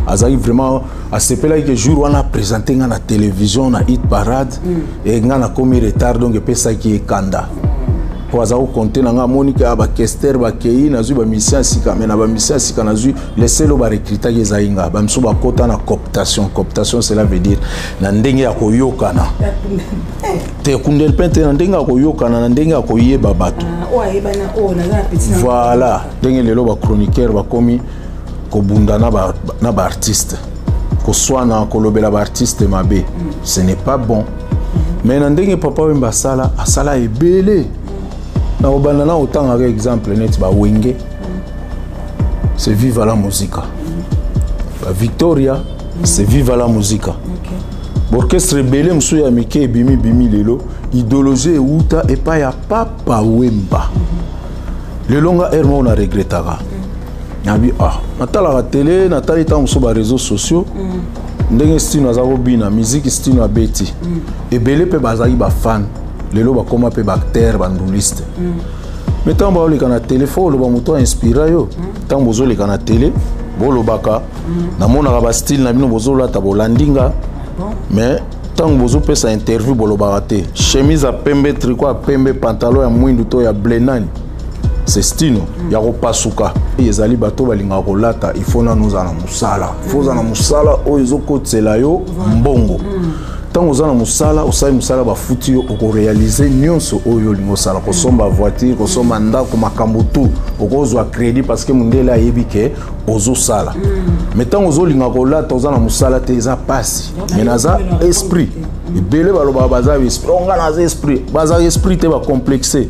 Azalaki vraiment asepelaki ke jour wana aprésente nga na télévision na Hit Parade e nga nakomi retard, donc epesaki ye kanda mpo aza kokonte na nga. Amoni ke bakester bakei, nazwi bamusicien ya sika, mais na bamusicien ya sika nazwi, leselo barecrutaki ezali nga. Bamisu bakota na cooptation. Cooptation, cela veut dire na ndenge ya koyokana te, kundel mpe te, na ndenge ya koyokana, na ndenge ya koyeba bato. Voilà ndenge lelo bachroniqueur bakomi kobunda na baartiste, koswana, kolobela baartiste mabe. Ce n'est pas bon. Mais na ndenge Papa Wemba asala, asala ebele. Na kobanda na kotangaka exemple neti bawenge, c'est Viva la Musica, Bavictoria, c'est Viva la Musica. Baorchestre ebele mosusu ya mike ebimi bimi lelo, idéologie euta epai ya Papa Wemba. Lelo nga heure moko na regretaka, nabi ah, natalaka tele, natali ntango mosusu baréseaux sociaux, ndenge Stino aza kobina miziki, Stino abeti ebele mpe bazalaki bafan, lelo bakóma mpe baacteur, banduliste. Mais ntango baoleka na tele, fo oloba moto ainspira yo. Ntango bozoleka na tele, bolobaka, namonaka bastyle na bino bozolata, bolandi nga. Mais ntango bozopesa interview, bolobaka te chemise ya pembe, tricot ya pembe, pantalon ya mwindu to ya bleu, nani, c'est Stino ya kopasuka. Ezali bato balingaka kolata. Il faut nanu ozala na mosala, il faut ozala na mosala oyo ezokotela yo mbongo. Ntango oza na mosala, osali mosala, bafuti yo, okoréaliser nyonso oyo olingi osala: kosomba voiture, kosomba ndako, makambo tu, okozwa crédit parce que mondele ayebi ke ozosala. Mais ntango ozolinga kolata, oza na mosala te, eza pasi. Mais naza esprit ebele, balobaka baza esprit. Nga naza esprit, baza esprit te, bacomplexe.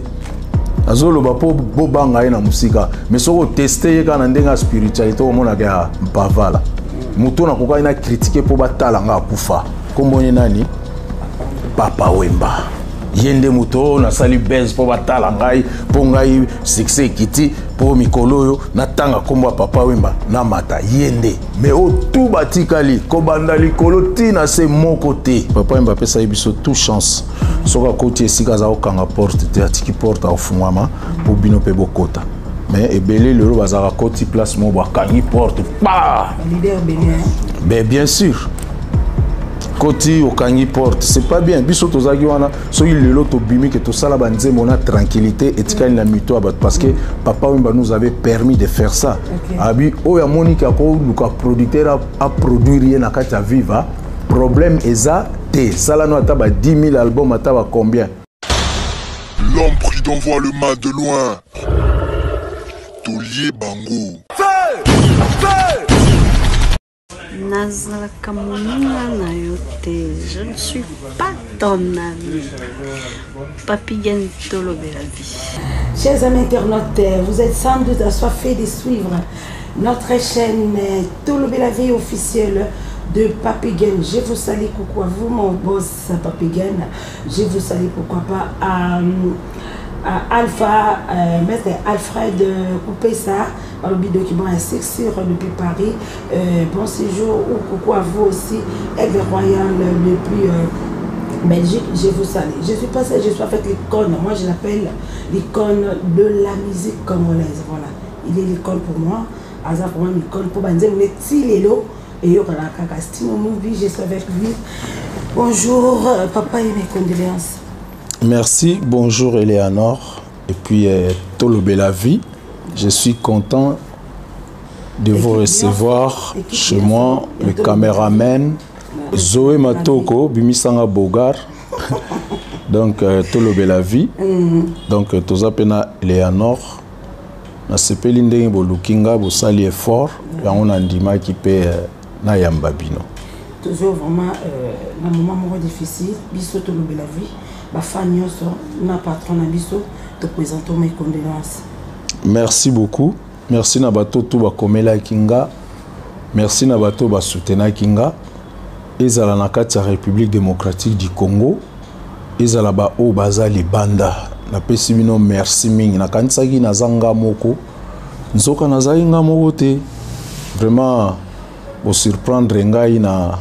Azoloba mpo bobanga ye na mosika, mais soki oteste ye kaka na ndenge ya spiritualité, omonaka ya mpavala. Moto nakokaki na critique mpo batala nga akufa, nkombo ye nani? Papa Wemba. Ye nde moto oyo nasali base mpo batala ngai, mpo ngai succès ekiti, mpo mikolo oyo natanga nkombo ya Papa Wemba, namata ye nde. Mais oyo tu batikali kobanda likolo ntina se moko te. Papa Wemba apesaki biso tout chance. Soki akoti esika, aza kokanga porte te, atiki porte akofungwama mpo bino mpe bokota. Mais ebele lelo bazalaka koti place moko, bakangi porte pa. Ben bien sûr, koti okangi porte, c'est pas bien. Biso tozalaki wana, soki lelo tobimi ke tosala banzembo na tranquillité, etikali na mito ya bato, parce que Papa Wemba nous avait permis de faire ça. Abi oyo amoniki akoluka producteur aproduire ye na kati ya Viva, problème eza te. Sala no ata ba 10 000 album, ata ba combien. L'homme prudent voit le mal de loin. Taulier Bango. Nazalaka moninga na yo te, je ne suis pas ton ami. Papi Gen, Tolobela Vie. Chers amis internautes, vous êtes sans doute assoiffés de suivre notre chaîne Tolobela Vie officielle de Papi Gen. Je vous salue, coucou à vous, mon boss Papi Gen. Je vous salue, pourquoi pas, à Alpha, maître Alfred Coupessa, balobi document ya Sexir depuis Paris. Bon séjour ou coucou à vous aussi, Aigle Royal depuis Belgique, je vous salue. Je suis passé, je suis avec l'icône. Moi, je l'appelle l'icône de la musique congolaise. Voilà. Il est l'icône pour moi. Aza pour moi l'icône. Pour banzembo ti lelo eyokana kaka. Stino Movie, je suis avec lui. Bonjour, papa, et mes condoléances. Merci, bonjour Eleanor. Et puis, Tolobela Vie. Je suis content de vous recevoir chez moi, le caméraman Zoé Matoko, Bimisanga Bogar. Donc, Tolobela Vie. Donc, toza pe na Eleanor. Nasepeli ndenge boluki nga, bosali effort yango, nandimaki mpe nayamba bino. Toujours vraiment na moment moko difficile, biso Tolobela Vie, bafan nyonso na patron na biso, toprésente mes condoléances. Merci beaucoup, merci na bato tu bakomelaki nga, merci na bato basoutenaki nga, ezala na kati ya République démocratique du Congo, ezala baoyo baza libanda. Napesi bino merci mingi. Nakanisaki naza nga moko, nzoka nazali nga moko te. Vraiment bosurprendre ngai na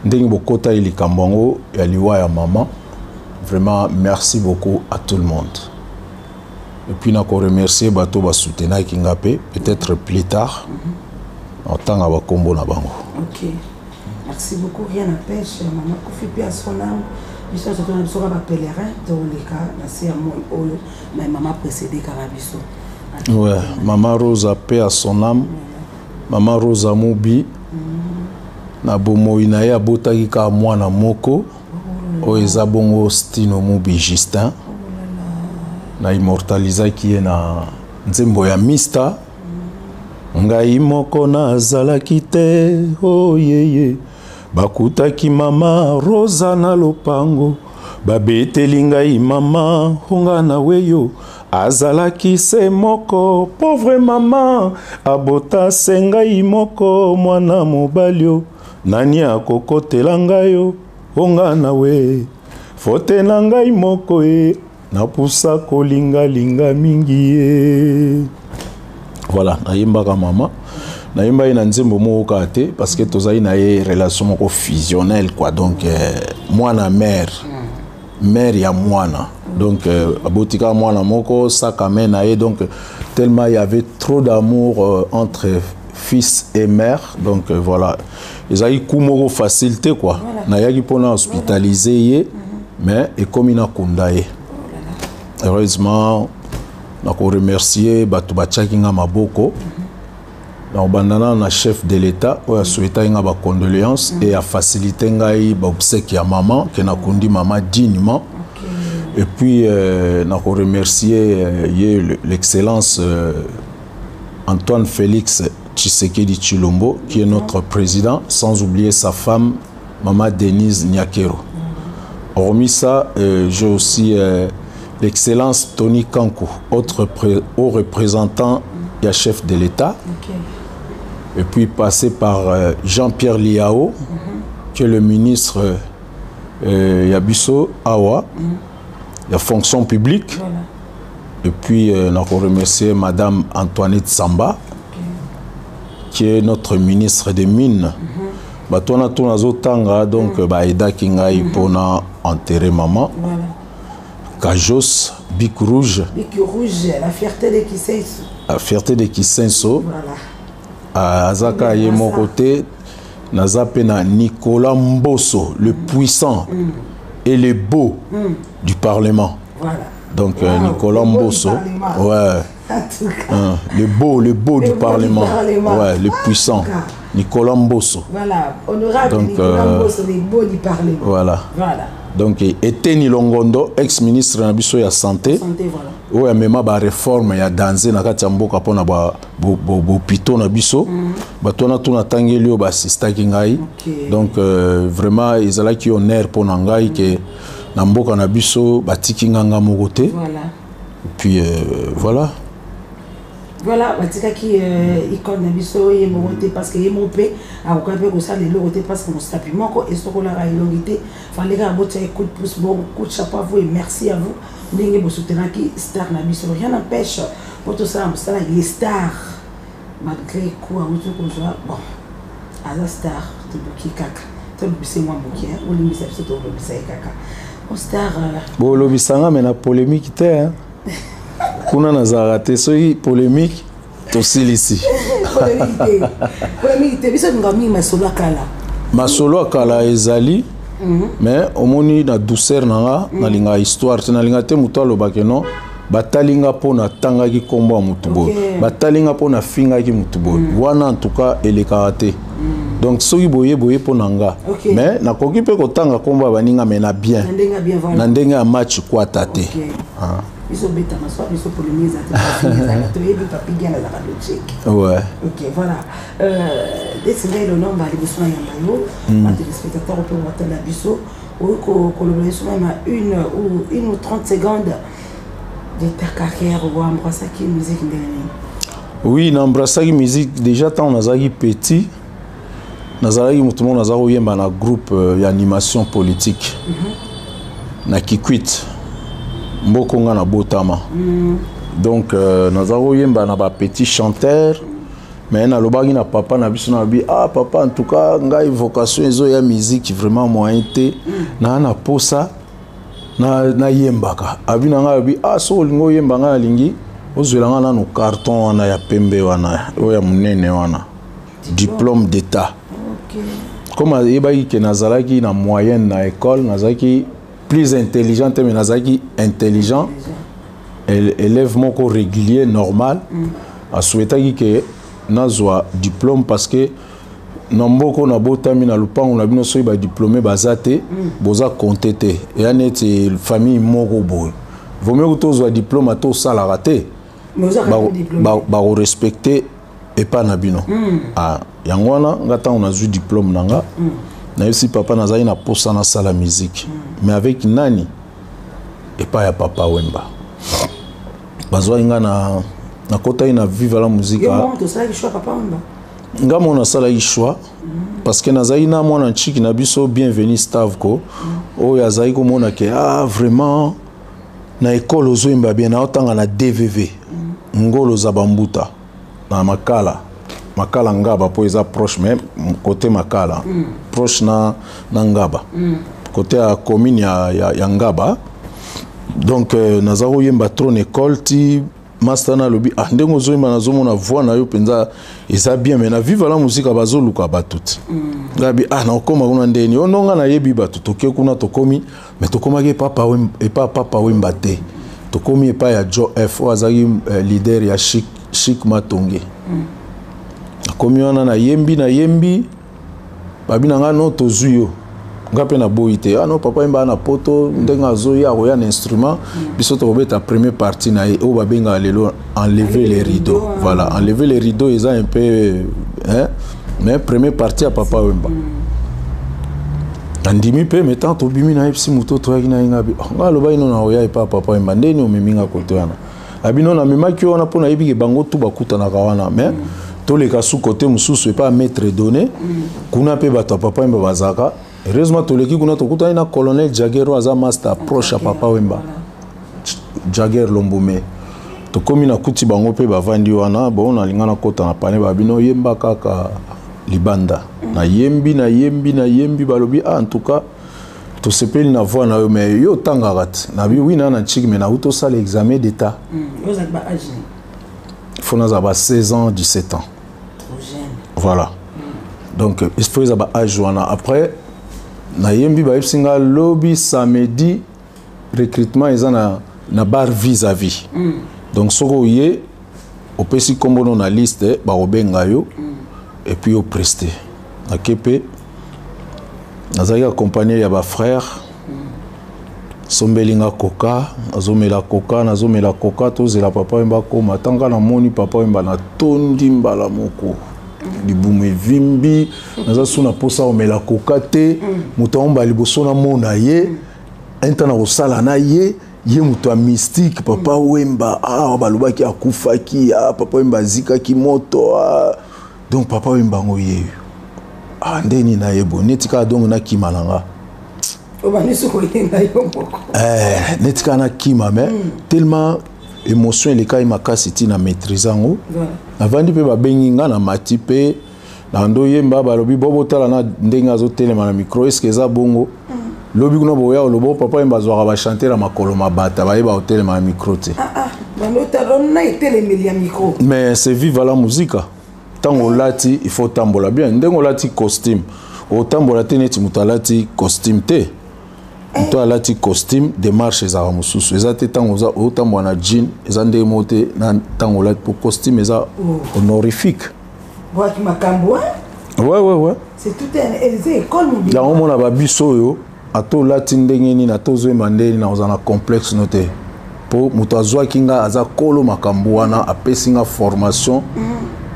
ndenge bokota ye likambo yango ya liwa ya mama. Vraiment merci beaucoup à tout le monde. Et puis nakoremercier bato basoutenaki nga mpe peut-être plus tard. Otanga bakombo na bango. Ok, merci beaucoup. Rien n'empêche, mama Kofi mpe à son âme. Biso nyonso tona biso kaka bapèlerin, toleka na se ya moi oyo, mais mama précédé kaka biso. Ouais, mama Rosa, paix à son âme. Mama Rosa Mubi, na bomoi na ye abotaki kaka mwana moko oyo eza bongo Stino Mubi Justin. Na immortalisaki ye na nzembo ya Mista. Ngai moko nazalaki te, oh yeye. Bakutaki mama Rosa na lopango, babeteli ngai mama onga na weyo, azalaki se moko, pauvre mama abota se ngai moko, mwana mobali o nani akokotela ngai o onga na we, fote na ngai moko e napusa kolingalinga mingi ye. Voilà, nayembaka mama, nayemba ye na nzembo moko kaka te, parce que tozali na ye relation moko fusionnelle quoi. Donc mwana mère, mère ya mwana, donc abotika mwana moko sakame na ye. Donc tellement il y avait trop d'amour entre fils et mère. Donc voilà, ezalaki coup moko facile te quoi. Nayaki mpona hospitaliser ye, mais ekomi nakunda ye. Heureusement, nakoremercier bato batiaki nga maboko. Nakobanda nano na chef de l'État oyo asouhaitaki nga bacondoléance et afacilité ngai baobsèque ya mama, ke nakundi mama dignement. Et puis nakoremercier ye l'excellence Antoine Félix Tshisekedi Tshilombo, qui est notre président, sans oublier sa femme, Maman Denise Nyakeru. Hormis ça, j'ai aussi l'excellence Tony Kankou, autre haut représentant et chef de l'État. Et puis passé par Jean-Pierre Liao, qui est le ministre ya biso awa, ya fonction publique. Et puis, on remercier Madame Antoinette Samba, qui est notre ministre des Mines. Bato wana to nazotanga, donc baaidaki ngai mpona enterrer maman. Kajos Bic Rouge. Bic Rouge, la fierté de Kisenso. La fierté de Kisenso. Voilà. Aza kaka ye moko te, naza mpe na Nicolas Mbosso, le puissant et le beau du Parlement. Donc Nicolas Le beau du Mbosso, Parlement. Ouais. En tout cas. Hein, le beau Le du beau du Parlement. Parlement. Ouais, le puissant. En tout cas. Nicolas Mbosso. Voilà, honorable Donc, Nicolas Mbosso, le beau du Parlement. Voilà. Voilà. Donc Eteni Longondo, ex-ministre na biso ya santé. Santé, voilà. Oyo amema ba réforme ya danse na kati ya mboka mpona ba bopito na biso. Bato wana to natangeli oyo baassistaki ngai. Donc vraiment ezalaki honneur mpona ngai ke na mboka na biso batiki nga nga moko te. Et puis voilà. Voilà, batikaki icône na biso ye moko te, parce que ye moko mpe akoka mpe kosala eloko te, parce que mosapi moko esokolaka elongi te. Fallait kaka botia ye coup de pouce. Bon, coup de chapeau à vous et merci à vous ndenge bosoutenaki star na biso. Rien n'empêche po tosala mosala, il est star malgré coup awuti kozwa. Bon, aza star, toboki kaka tolobisa mwa moke, olimbisa biso, tolobisa ye kaka o star. Bolobisanga me na polémique te, hein? Kuna nazalaka te, soki polémique tosilisi. Polémique te, polémique te. Biso linga mingi masolo ya kala. Masolo ya kala ezali, mais omoni na douceur na nga, nalingaka histoire te, nalinga te moto alobake non, batali nga mpo natangaki nkombo ya motu boye, batali nga mpo nafingaki motu boye. Wana en tout cas elekaka te. Donc soki boye boye mpo na nga, mais nakoki mpe kotanga nkombo ya baninga, mais na bien. Na ndenge ya bien, voilà. Na ndenge ya match kwata te. Ok. Biso obeta maswa biso, polémique eza te, bafinga ezalaka, toyebi Papi Gen azalaka logique. Ok, voilà. Neti ngai lonomba liboso na yamba yo, batéléspectateur mpe batala biso, oyo kolobela biso même à une ou 30 secondes de ta carrière, oembrassaki musique ndenge nini? Oui, naembrassaki musique déjà ntango nazalaki petit. Nazalaki motu moko naza koyemba na groupe ya animation politique na Kikwit, mboka nga na botama. Donc naza koyemba na bapetit chanteur, mais nalobaki na papa na biso, nalobi: "Ah papa, en tout cas ngai vocation ezoya musique, vraiment moyen te, naa na posa nayembaka." Abi na ngai, abi: "Ah, so olingi oyemba, ngai nalingi ozwela ngai nano carton wana ya pembe wana, oyo ya monene wana." Diplôme d'état. Comme ayebaki ke nazalaki na moyenne na école, nazalaki plus intelligent te, mais nazalaki intelligent, élève moko régulier, normal. Asouhaitaki ke nazwa diplôme parce que na mboka nabotami, na lopango na bino, soki badiplôme baza te, boza compte te, eya neti famille moko boye. Vaut mieux tozwa diplôme, ata osalaka te, bakorespecte epai na bino. Ah, yango wana nga ntango nazwi diplôme na nga, nayebisi papa nazali na posa nasala musique. Mais avec nani? Epai ya Papa Wemba. Bazwaki nga na nakotaki na Viva la Musica. Nga mo nasalaki choix parce que nazalaki na mwana ntiki na biso, Bienvenu Stavko, oyo azalaki komona ke ah, vraiment na ekole ozoyemba bien. Naotanga na DVV Ngolo za Bambuta na Makala, Makala Ngaba, mpo eza proche, mais côté Makala, proche na Ngaba, côté ya commune ya Ngaba. Donc naza koyemba trop na école ti master na alobi: "Ah, ndenge ozoyemba, nazomona voix na yo mpenza eza bien, mais na Viva la Musica bazoluka bato te." Ngabi: "Ah, nakokóma kuna ndeni?" Yo ndonga nayebi bato. Toke kuna, tokomi, mais tokomaki epa Papa Wemba te, tokomi epai ya Jo F oyo azalaki leader ya Chic, Chic Matonge. Nakomi wana, nayembi, nayembi, babi na ngai: "No, tozwi yo." Nga mpe naboyi te. Ah non, Papa Wemba na poto, ndenge azoya, akoya na instrument. Biso tokobeta première partie na ye oyo babengaka lelo Enlever les rideaux. Voilà, Enlever les rideaux eza un peu, hein, mais première partie ya Papa Wemba. Nandimi mpe. Mais tant tobimi, nayebisi moto toyaki na ye, nga bi: "Nga alobaki no na oya epa Papa Wemba, ndeni omemi nga kote wana?" Abi: "No, namemaki wana mpo nayebi ke bango tu bakutanaka wana, mais toleka su kote mosusu epa maître donné kuna mpe bato ya Papa Wemba bazalaka." Heureusement toleki kuna, tokutani na colonel Jager oyo aza master proche ya Papa Wemba, Jager Lombume. Tokomi, nakuti bango mpe bavandi wana. Bon, nalinga nakota na pane, babino: "Yemba kaka libanda." Nayembi, nayembi, nayembi, balobi: "Ah, en tout cas tosepeli na voix na yo, mais yo otangaka te?" Nabi: "Oui, na ntiki, mais nauti osala examen d'état." Faut nazala ba 16 ans, 17 ans. Voilà, donc il faut eza ba âge wana. Après nayembi, bayebisi nga: "Lobi samedi recrutement eza na bar Vis-à-Vis. Donc soki oye, opesi nkombo no na liste, bakobenga yo et puis opreste." Nake mpe, nazalaki accompagné ya bafrère. Sombeli nga Coca, nazomela Coca, nazomela Coca, tozela Papa Wemba akóma. Ntango namoni Papa Wemba, natondi mbala moko, libumu evimbi, naza su na mposa komela Coca te. Moto aomba liboso namona ye inta na kosala na ye, ye moto ya mystique, Papa Wemba. Ah, balobaki akufaki. Ah, Papa Wemba azikaki moto. Ah. Donc Papa Wemba yango ye, ah, ndeni na ye boye neti kaka donc nakima na nga. Obandisi koyenga yo moko. Eh, neti kaka nakima, mais tellement émotion elekai makasi, ntina maîtrise yango. Navandi mpe, babengi nga na mati mpe na ndoyemba, balobi: "Bo botala na ndenge azotelema na micro, eske eza bongo?" Lobi kuna boya oloba Papa Wemba azwaka bachanteur ya makolo mabata, bayeba kotelema na micro te. Na etelemeli ya micro. Mais c'est Viva la Musica. Ntango olati, il faut otambola bien. Ndenge olati costume, otambola te neti moto alati costume te. Moto alati costume, démarche ezalaka mosusu. Eza te ntango otambola na jean, eza ndenge moko te na ntango olati, po costume eza honorifique. Bwaki makambo. Ouais. C'est tout un, eza école mobile. Yango omona babiso oyo, ata olati ndenge nini, ata ozoyemba ndenge nini, nakozala na complexe no te, mpo moto azwaki nga aza kolo makambo wana, apesi nga formation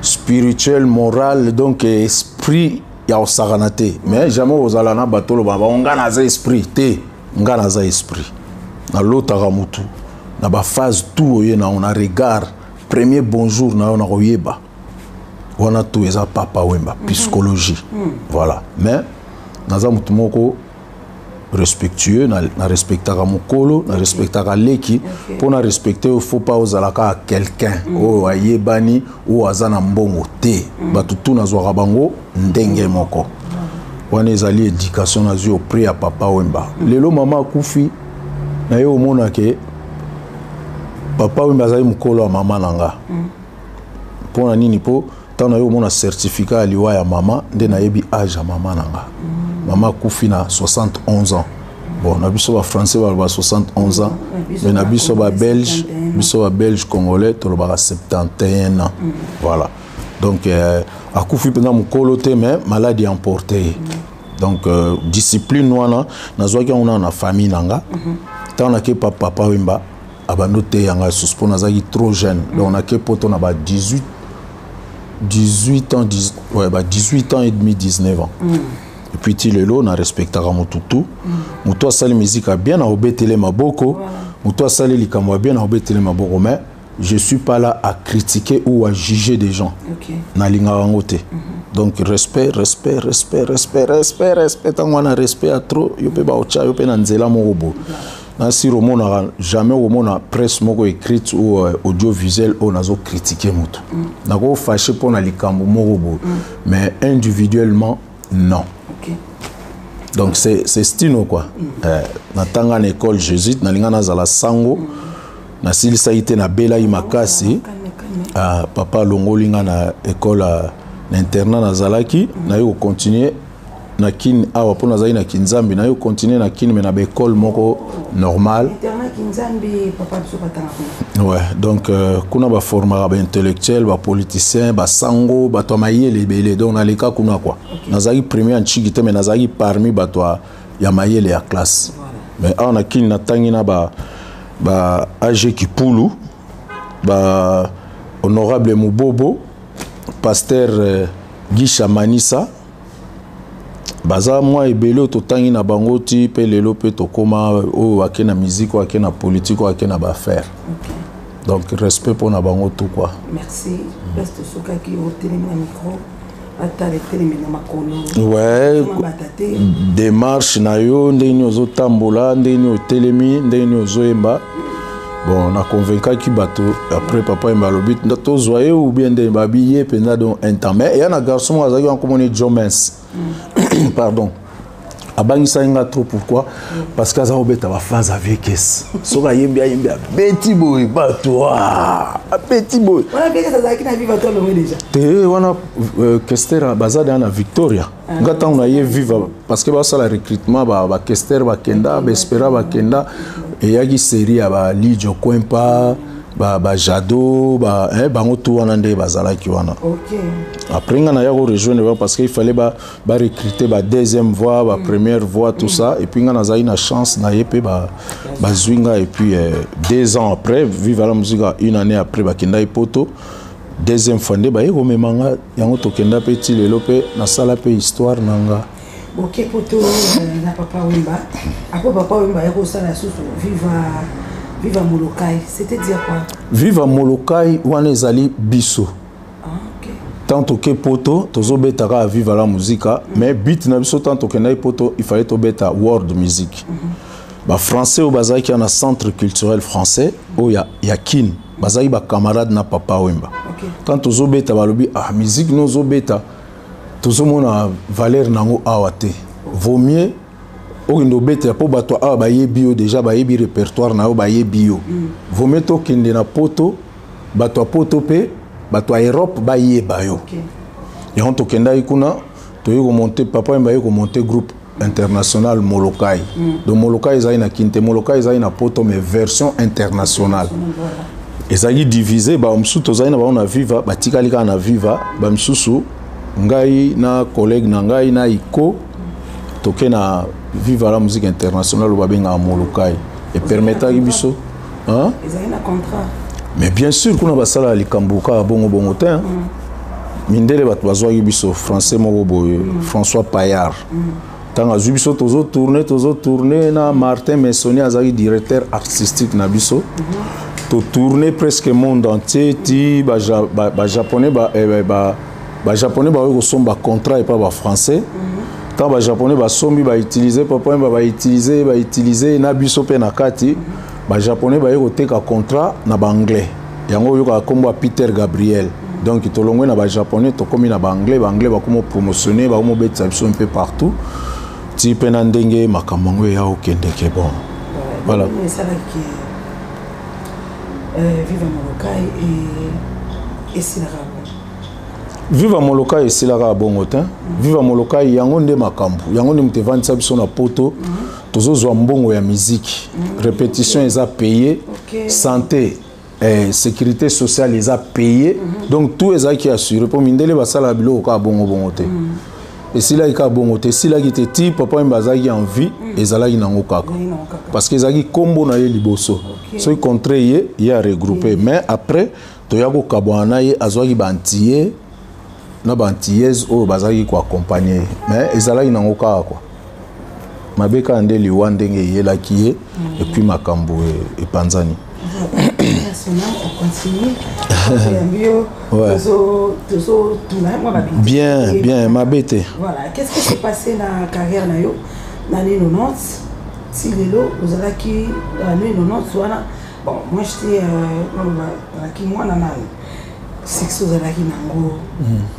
spirituelle, morale, donc esprit ya kosakana te. Mais jamais ozala na bato oloba bango: "Nga naza esprit te." Nga naza esprit, nalotaka motu na baphase tout oye nango, na regard, premier bonjour na yo, na koyeba wana tout eza Papa Wemba, psychologie. Voilà, mais naza motu moko respectueux, na respectaka mokolo, na respectaka leki. Mpo na respecte oyo, faut pas ozala kaka quelqu'un oyo ayebani, oyo aza na mbongo te. Bato tu nazwaka bango ndenge moko. Wana ezali éducation nazwi auprès ya Papa Wemba. Lelo mama akufi na ye, omona ke Papa Wemba azali mokolo ya mama na nga. Mpo na nini? Mpo Ntango naye komona certificat ya liwa ya mama, nde nayebi age ya mama na nga. Mama akufi na 71 ans. Bon, na biso bafrançais baloba 71 ans, mais na biso babelge, biso babelge congolais tolobaka 71 ans. Voilà, donc akufi mpenza mokolo te, mais maladie emporte ye. Donc discipline wana nazwaki yango nano na famille na nga. Ntango nake pa Papa Wemba, abandi oteya ngai lisusu mpo nazalaki trop jeune. Donc nake poto na ba 18 18 ans, 10, ouais, ba 18 ans et demi, 19 ans. Et puis ti lelo na respectaka motu tu. Motu asali musique ya bien, na obetele maboko. Motu asali likambo ya bien, na obetele maboko, mais je suis pas là à critiquer ou à juger des gens. Nalingaka yango te. Donc respect, respect, respect, respect, respect, respect. Ntango wana respect ya trop, yo mpe baotya yo mpe na nzela moko boye. Nasir omonaka jamais okomona presse moko écrite ou audiovisuel oyo nazocritiquer moto. Nakofâcher mpo na likambo moko boye, mais individuellement, non. Donc c'est stino quoi. Natanga na école jésuite, nalinga nazala sango. Nasilisaki te, nabelaki makasi. Ah, papa alongoli nga na école na internat nazalaki. Naye kocontinuer na Kini awa, mpo nazalaki na Kinzambi. Naye kocontinuer na Kini, mais na baécole moko normale. Internat Kinzambi, papa biso batanga kuna. Ouais, donc kuna baformaka baintellectuel, bapoliticien, basango, bato ya mayele ebele. Donc naleka kuna quoi. Nazalaki premier ya ntshiki te, mais nazalaki parmi bato ya mayele ya classe. Mais awa na Kini natangi na ba ag Kipulu, ba honorable Mubobo, pasteur Gisha Manisa, baza mwa ebele oyo totangi na bango ti mpe lelo mpe tokóma oyo ake na musique, oyo ake na politique, oyo ake na baaffaire. Donc respect mpo na bango tout quoi. Merci. Place tosukaki, otelemi na micro, atala etelemi na makolo. Ouais. Mabata te. Démarche na yo, ndenge nini ozotambola, ndenge nini otelemi, ndenge nini ozoyemba. Bon, naconvaincaki bato. Après Papa Yemba alobi tozwa ye ou bien ndenge babi ye mpenza. Donc un temps, mais eya na garçon moko azalaki wana, komoni Jomens, pardon, abangisaki nga trop. Pourquoi? Parce que aza kobeta baphase avec soki ayembi, ayembi, abeti boye, bato abeti boye. Wana mpe azalaki na Viva to alongwe déjà? Te, wana Kester baza deya na Victoria. Nga ntango na ye Viva, parce que basala recrutement, bakester bakenda, baespera bakenda, eyaki série ya balijo Kwempa, bajado, bango tu wana nde bazalaki wana. Après nga naya korejoindre bango parce que il fallait barecruter ba deuxième voix, ba première voix, tout ça. Et puis nga nazali na chance na ye mpe bazwi nga. Et puis 2 ans après, Viva la Musique, une année après, bakendaki poto deuxième fois, nde baye komema nga. Yango tokenda mpe ti lelo mpe nasala mpe histoire na nga. Oke poto na Papa Wemba. Après Papa Wemba aye kosala susu Viva, Viva Molokai, c'était dire quoi? Viva Molokai wana ezali biso. Ah, ok. Tant toke poto, tozobeta kaka Viva la Musica, mais but na biso tant tokendaki poto, il fallait tobeta world music. Bafrançais oyo bazalaki na Centre culturel français oyo ya Kine, bazalaki bacamarade na Papa Wemba. Tant tozobeta, balobi: "Ah, musique no ozobeta, tozomona valeur nango awa te. Vaut mieux okende obetela mpo bato awa bayebi yo déjà, bayebi répertoire na yo, bayebi yo. Vaut mieux tokende na poto, bato ya poto mpe bato ya Europe bayeba yo." Yango tokendaki kuna, toyei komonter, Papa Wemba aye komonter groupe international Molokai. Donc Molokai ezali na Kini te, Molokai ezali na poto, mais version internationale. Ezalaki divisé: bamosusu tozali na bango na Viva, batikali kaka na Viva; bamisusu, ngai na collègue na ngai na iko, toke na Viva la Musique internationale oyo babengaka Molokai. Epermettaki biso, hein? Ezali na contrat? Mais bien sûr, kuna basalaka likambo kaka bongo bongo te, hein? Mindele bato bazwaki biso, français moko boye, François Payard. Ntango azwi biso, tozotourner, tozotourner na Martin Messoni, azalaki directeur artistique na biso. Totourner presque monde entier ti bajaponais bajaponais bakoki kosomba contrat epa bafrançais. Ntango bajaponais basombi, bautiliser Papa Wemba, bautiliser, bautiliser na biso mpe na kati. Bajaponais baye koteka contrat na baanglais, yango oyokaka nkombo ya Peter Gabriel. Donc tolongwe na bajaponais, tokómi na baanglais. Baanglais bakomi promotionner, bakomi obetisa biso mpe partout, ti mpe na ndenge makambo yango eya okendeke. Bon, voilà. Esalaki Viva Molokai esilaka bon? Viva Molokai esilaka bongo te. Viva Molokai yango nde makambo, yango nde moto evandisa biso na poto. Tozozwa mbongo ya miziki, répétition eza payé, santé, sécurité sociale eza payé, donc tout ezalaki assuré, mpo mindele basalaka biloko kaka bongo bongo te. Esilaki kaka bongo te, esilaki te ti Papa Wemba azalaki en vie. Ezalaki nango kaka parce que ezalaki nkombo na ye liboso. Soki contre ye, ye aregroupe, mais après toya kokabwana na ye, azwaki baantillais na baantillaise oyo bazalaki koaccompagne ye, mais ezalaki nango kaka kua mabe kaka nde liwa ndenge eyelaki ye. Et puis makambo epanzani. On continue. Ouais. Bien, bien, mabe te. Voilà. Qu'est-ce qui s'est passé dans la carrière na yo dans les 90 ti lelo? Ozalaki dans les 90 wana, bon, moi j'étais nazalaki mwana nanu. Succès ozalaki nango,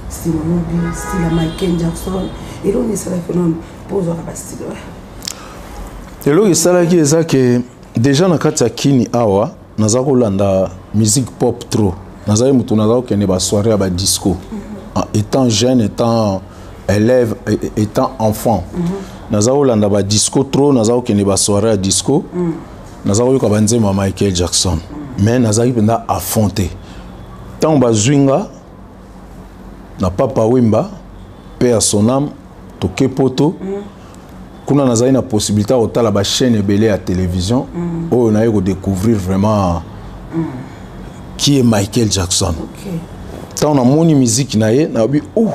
style olobi, style ya Michael Jackson, eloko esalaki nano mpo ozwaka bastyle wana? Eloko esalaki eza ke déjà na kati ya kini awa naza kolanda musique pop trop. Nazali motu naza kokende basoirée ya badisco étant jeune, étant élève, étant enfant. Naza kolanda badisco trop, naza kokende basoirée ya disco, naza koyoka banzembo ya Michael Jackson, mais nazalaki mpenza à fond te. Ntango bazwi nga na Papa Wemba, paix à son âme, toke poto. Kuna nazali na possibilité ya kotala bachaîne ebele ya télévision oyo naye kodécouvrir vraiment qui est Michael Jackson. Ntango namoni miziki na ye, nayobi o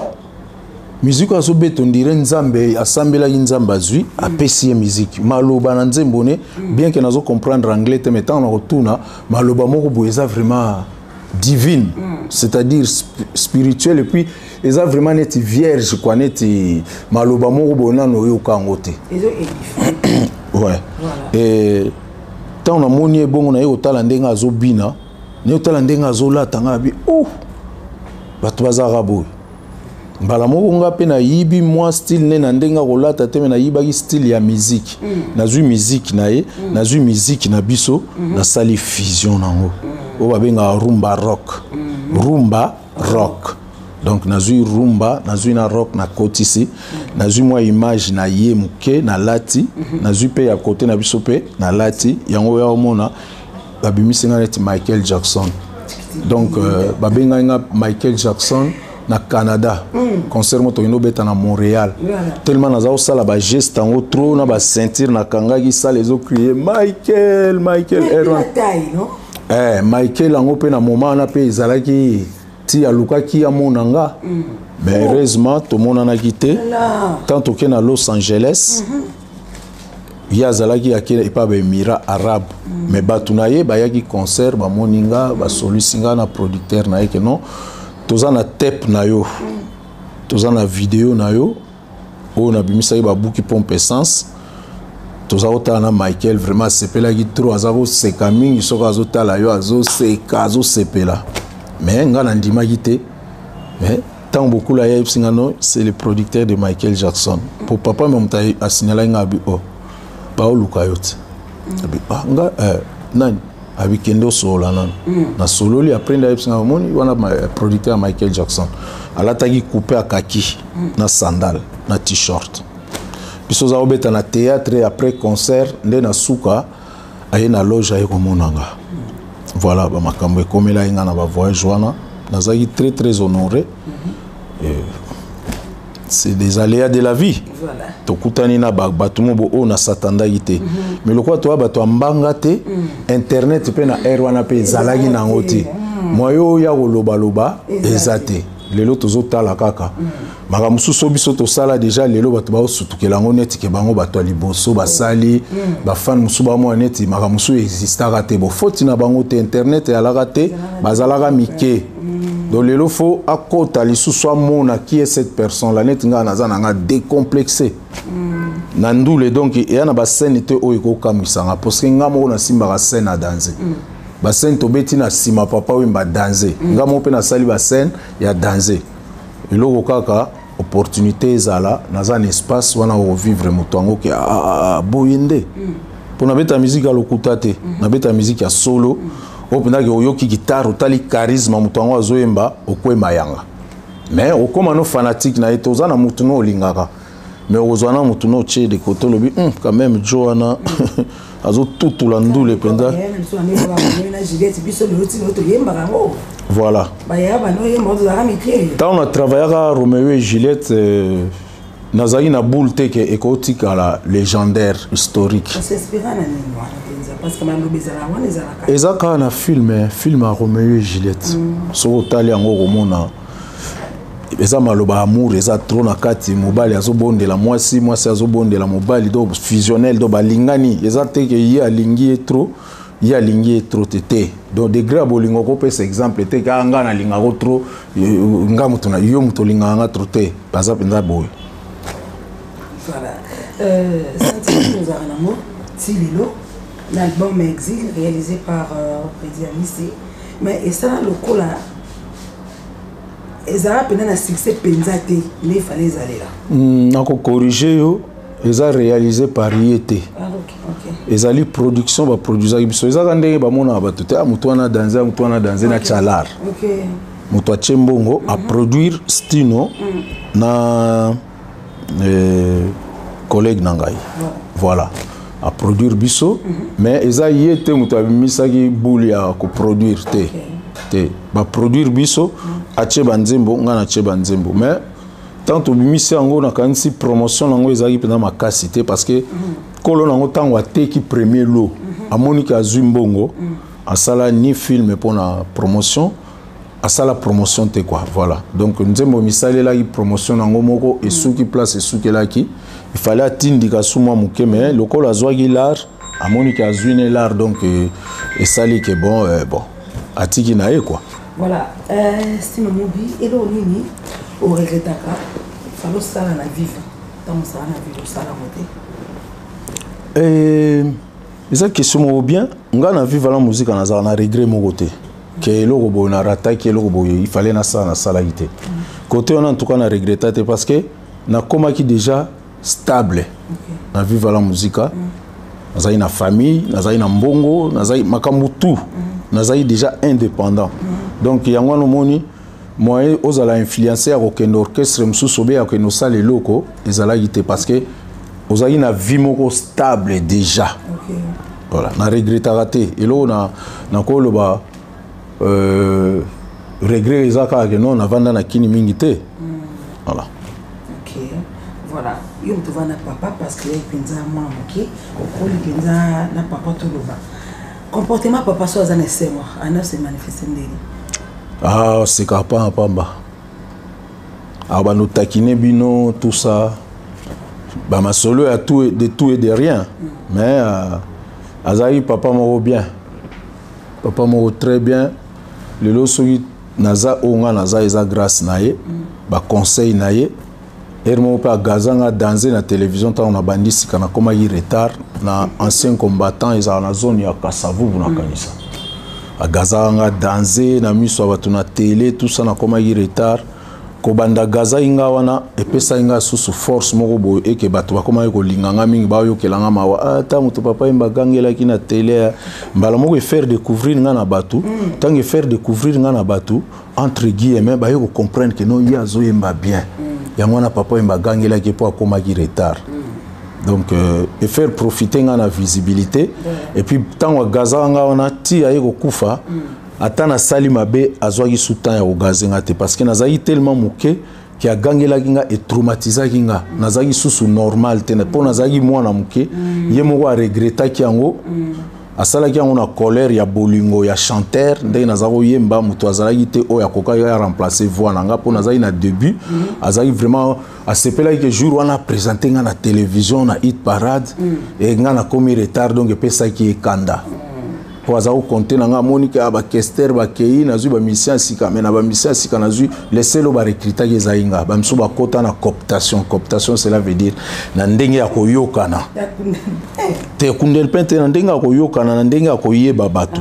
miziki oyo azobeta, on dirait Nzambe asambelaki, Nzambe azwi, apesi ye miziki. Maloba na nzembo ne, bien ke nazo comprendre anglais te, mais ntango na kotuna maloba moko boye eza vraiment divine, c'est-à-dire spirituel, et puis eza vraiment neti vierge quoi, neti maloba moko boye nano oyoka yango te. Ouais. Et ntango namoni ye bongo, naye kotala ndenge azobina, naye kotala ndenge azolata, ngai abi oh, bato bazalaka boye. Mbala moko nga mpe nayibi mwa style ne na ndenge akolata te, me nayibaki style ya musique. Nazwi musique na ye, nazwi musique na biso, nasali fusion nango oyo babengaka rumba rock. Rumba rock, donc nazwi rumba, nazwi na rock, nakotisi, nazwi mwa image na ye moke nalati, nazwi mpe ya kote na biso mpe nalati yango. Oya omona babimisi nga neti Michael Jackson. Donc babengaki nga Michael Jackson na Canada, concert mo tokende obeta na Montréal. Tellement naza kosala bageste yango trop na baceinture nakangaki, sale ezocrier "Michael, Michael Erwan". Michael yango mpe na moment wana mpe ezalaki ti alukaki amona nga, mais heureusement tomonanaki te. Tant toke na Los Angeles, ye azalaki ake epa baÉmirats arabes, mais bato na ye bayaki concert, bamoni nga, basolisi nga na producteur na ye ke non, toza na tape na yo, toza na video na yo oyo nabimisaki babuki pompe essence, toza kotala na Michael. Vraiment asepelaki trop, aza koseka mingi, soki azotala yo azoseka, azosepela. Mais nga nandimaki te, mais ntango bokula ye ayebisi nga non, c'est le producteur de Michael Jackson, po papa me moto asignalaki nga, abi o baoluka yo te. Abi ah, nga nani? Abi kende osolola nano. Nasololi, après nde ayebisi nga omoni wana producteur ya Michael Jackson alataki coupe akaki na sandale na t-shirt. Biso oza kobeta na théâtre après concert, nde na suka aye na loge, aye komona nga. Voilà bamakambo ekomelaki nga na bavoyage wana. Nazalaki très très honoré. Et c'est des aléas de la vie. Tokutani na bato mo bo oyo nasatandaki te, mais lokola toya bato ya mbanga te, internet mpe na aire wana mpe ezalaki nango te, moyen oyo ya kolobaloba eza te. Lelo tozotala kaka makambo mosusu oyo biso tosala déjà, lelo bato baosutukela yango neti ke bango bato ya liboso basali. Bafane mosusu bamona neti makambo mosusu existaka te. Bofoti na bango te, internet eyalaka te, bazalaka mike. Donc lelo fo akota lisusu amona qui est cette personne là. Neti ngai naza na nga décomplexé na ndule, donc eya na bascène te oyo ekokamwisanga, parce que nga moko nasimbaka scène ya danse. Bascène tobeti na nsima Papa Wemba danse, nga moko mpe nasali bascène ya danse. Eloko kaka opportunité ezala, naza na espace wana okovivre moto yango ke boye nde mpo nabeta musique ya lokuta te, nabeta musique ya solo oyo mpenzaki oyoki guitare, otali charisme moto yango azoyemba, okwema yanga. Mais okóma no fanatique na ye te. Oza na mutu no olingaka, mais okozwa na mutu no otie de côté, olobi: quand même jo wana azotutula ndule mpenza." Voilà, ntango na travaillaka Romeo et Juliette, nazalaki na boule te ke ekotikala légendaire, historique. Eza kaka na film ya Romeo et Juliette. Soki otali yango, okomona eza maloba amour, eza trop na kati. Mobali azobondela mwasi, mwasi azobondela mobali, donc fusionnel, donc balingani. Eza te ke ye alingi ye trop, ye alingi ye trop te te. Donc degré ya bolingo, okopesa exemple te kaka nga nalingako trop, nga moto na yo, moto olingaka nga trop te. Baza mpenza boye. Voilà, sentiment ozalaka nango ti lelo na album Exil, réalisé par Reddy Amisi, mais esala lokola ezala mpenza na succès mpenza te nde efale ezalela? Nakocorriger yo, eza réalisé par ye te. Ah, ok. Ezali production, baproduisaki biso. Ezaka ndenge bamonaka bato te: moto wana danse, moto wana danse na chalar. Moto atie mbongo aproduire Stino na collègue na ngai. Voilà, aproduire biso, mais eza ye te moto abimisaki boule ya koproduire te. Te, baproduire biso, atie banzembo, ngai natie banzembo. Mais tant tobimisi yango, nakanisi promotion nango ezalaki mpenza makasi te, parce que nkolo nango, ntango ateki premier lot, amoniki azwi mbongo, asala ni film mpona promotion, asala promotion te quoi. Voilà, donc nzembo misalelaki promotion nango moko, esuki place esukelaki. Il fallait atindika su mwa moke, mais lokola azwaki lar, amoniki azwi ne lar, donc esali ke bon, bon, atiki na ye quoi. Voilà, Stino Mubi, eloko nini oregretaka fallait osala na Viva, ntango osala na Viva, osalango te? Eza question moko bien. Nga na Viva la Musica, nazala na regret moko te ke eloko boye narataki, eloko boye il fallait nasala, nasalaki te. Côté wana, en tout cas, na regretta te, parce que nakomaki déjà stable na Viva la Musica. Nazali na famille, nazali na mbongo, nazali makambo tout, nazali déjà indépendant. Donc yango wana omoni moyen ozala influencé ya kokende orchestre mosusu obe ya kokende osala eloko ezalaki te, parce que ozalaki na vie moko stable déjà. Voilà, na regretaka te. Eloko na nakoloba regret eza kaka ke non, navanda na kini mingi te. Voilà. Ok, voilà, yo moto ovanda papa, parce que mpenza mwana moke okoli mpenza na papa. Toloba comportement papa so aza na esengo, ana se manifeste ndenge? Ah, seka pamba pamba, abanda otakine bino, tout ça, bamasolo ya tout, de tout et de rien. Mais azalaki papa moko bien, papa moko très bien. Lelo soki naza oyo nga naza, eza grâce na ye, baconseil na ye. Ere moko mpe agazanga danse na télévision ntango nabandi sika, nakomaki retard na Ancien Combattant, ezala na zone ya Kasavubu. Nakanisa agazaka nga danse na miso ya bato na télé, tout ça, nakomaki retard. Kobanda gazaki nga wana, epesaki nga susu force moko boye eke bato bakomaki kolinga nga mingi, bayokela nga mawa. Ata moto papa ye bagangelaki na télé, mbala moko efaire découvrir nga na bato. Ntango efaire découvrir nga na bato, entre guillemets, baye kocomprendre ke non, ye azoyemba bien. Yango wana papa oyo bagangelaki mpo akomaki retard. Donc efaire profiter nga na visibilité. Et puis ntango agazaka nga wana ti aye kokufa, ata nasali mabe, azwaki su temps ya kogaze nga te, parce que nazalaki tellement moke ke agangelaki nga, etraumatisaki nga, nazalaki susu normal te mpo nazalaki mwana moke. Ye moko aregretaki yango, asalaki yango na colère ya bolingo ya chanteur. Ndenge naza koyemba, moto azalaki te oyo akokaki ya remplacer voix na nga mpo nazalaki na début. Azalaki vraiment asepelaki ke jour wana aprésente nga na télévision na Hit Parade e nga nakomi retard. Donc epesaki ye kanda mpo aza kokonte na nga. Amoni ke bakester bakei, nazwi bamusicien ya sika, mais na bamusicien ya sika nazwi, leselo barecrutaki ezali nga. Bamisu bakota na cooptation. Cooptation, cela veut dire na ndenge ya koyokana te, kundel mpe te, na ndenge ya koyokana, na ndenge ya koyeba bato.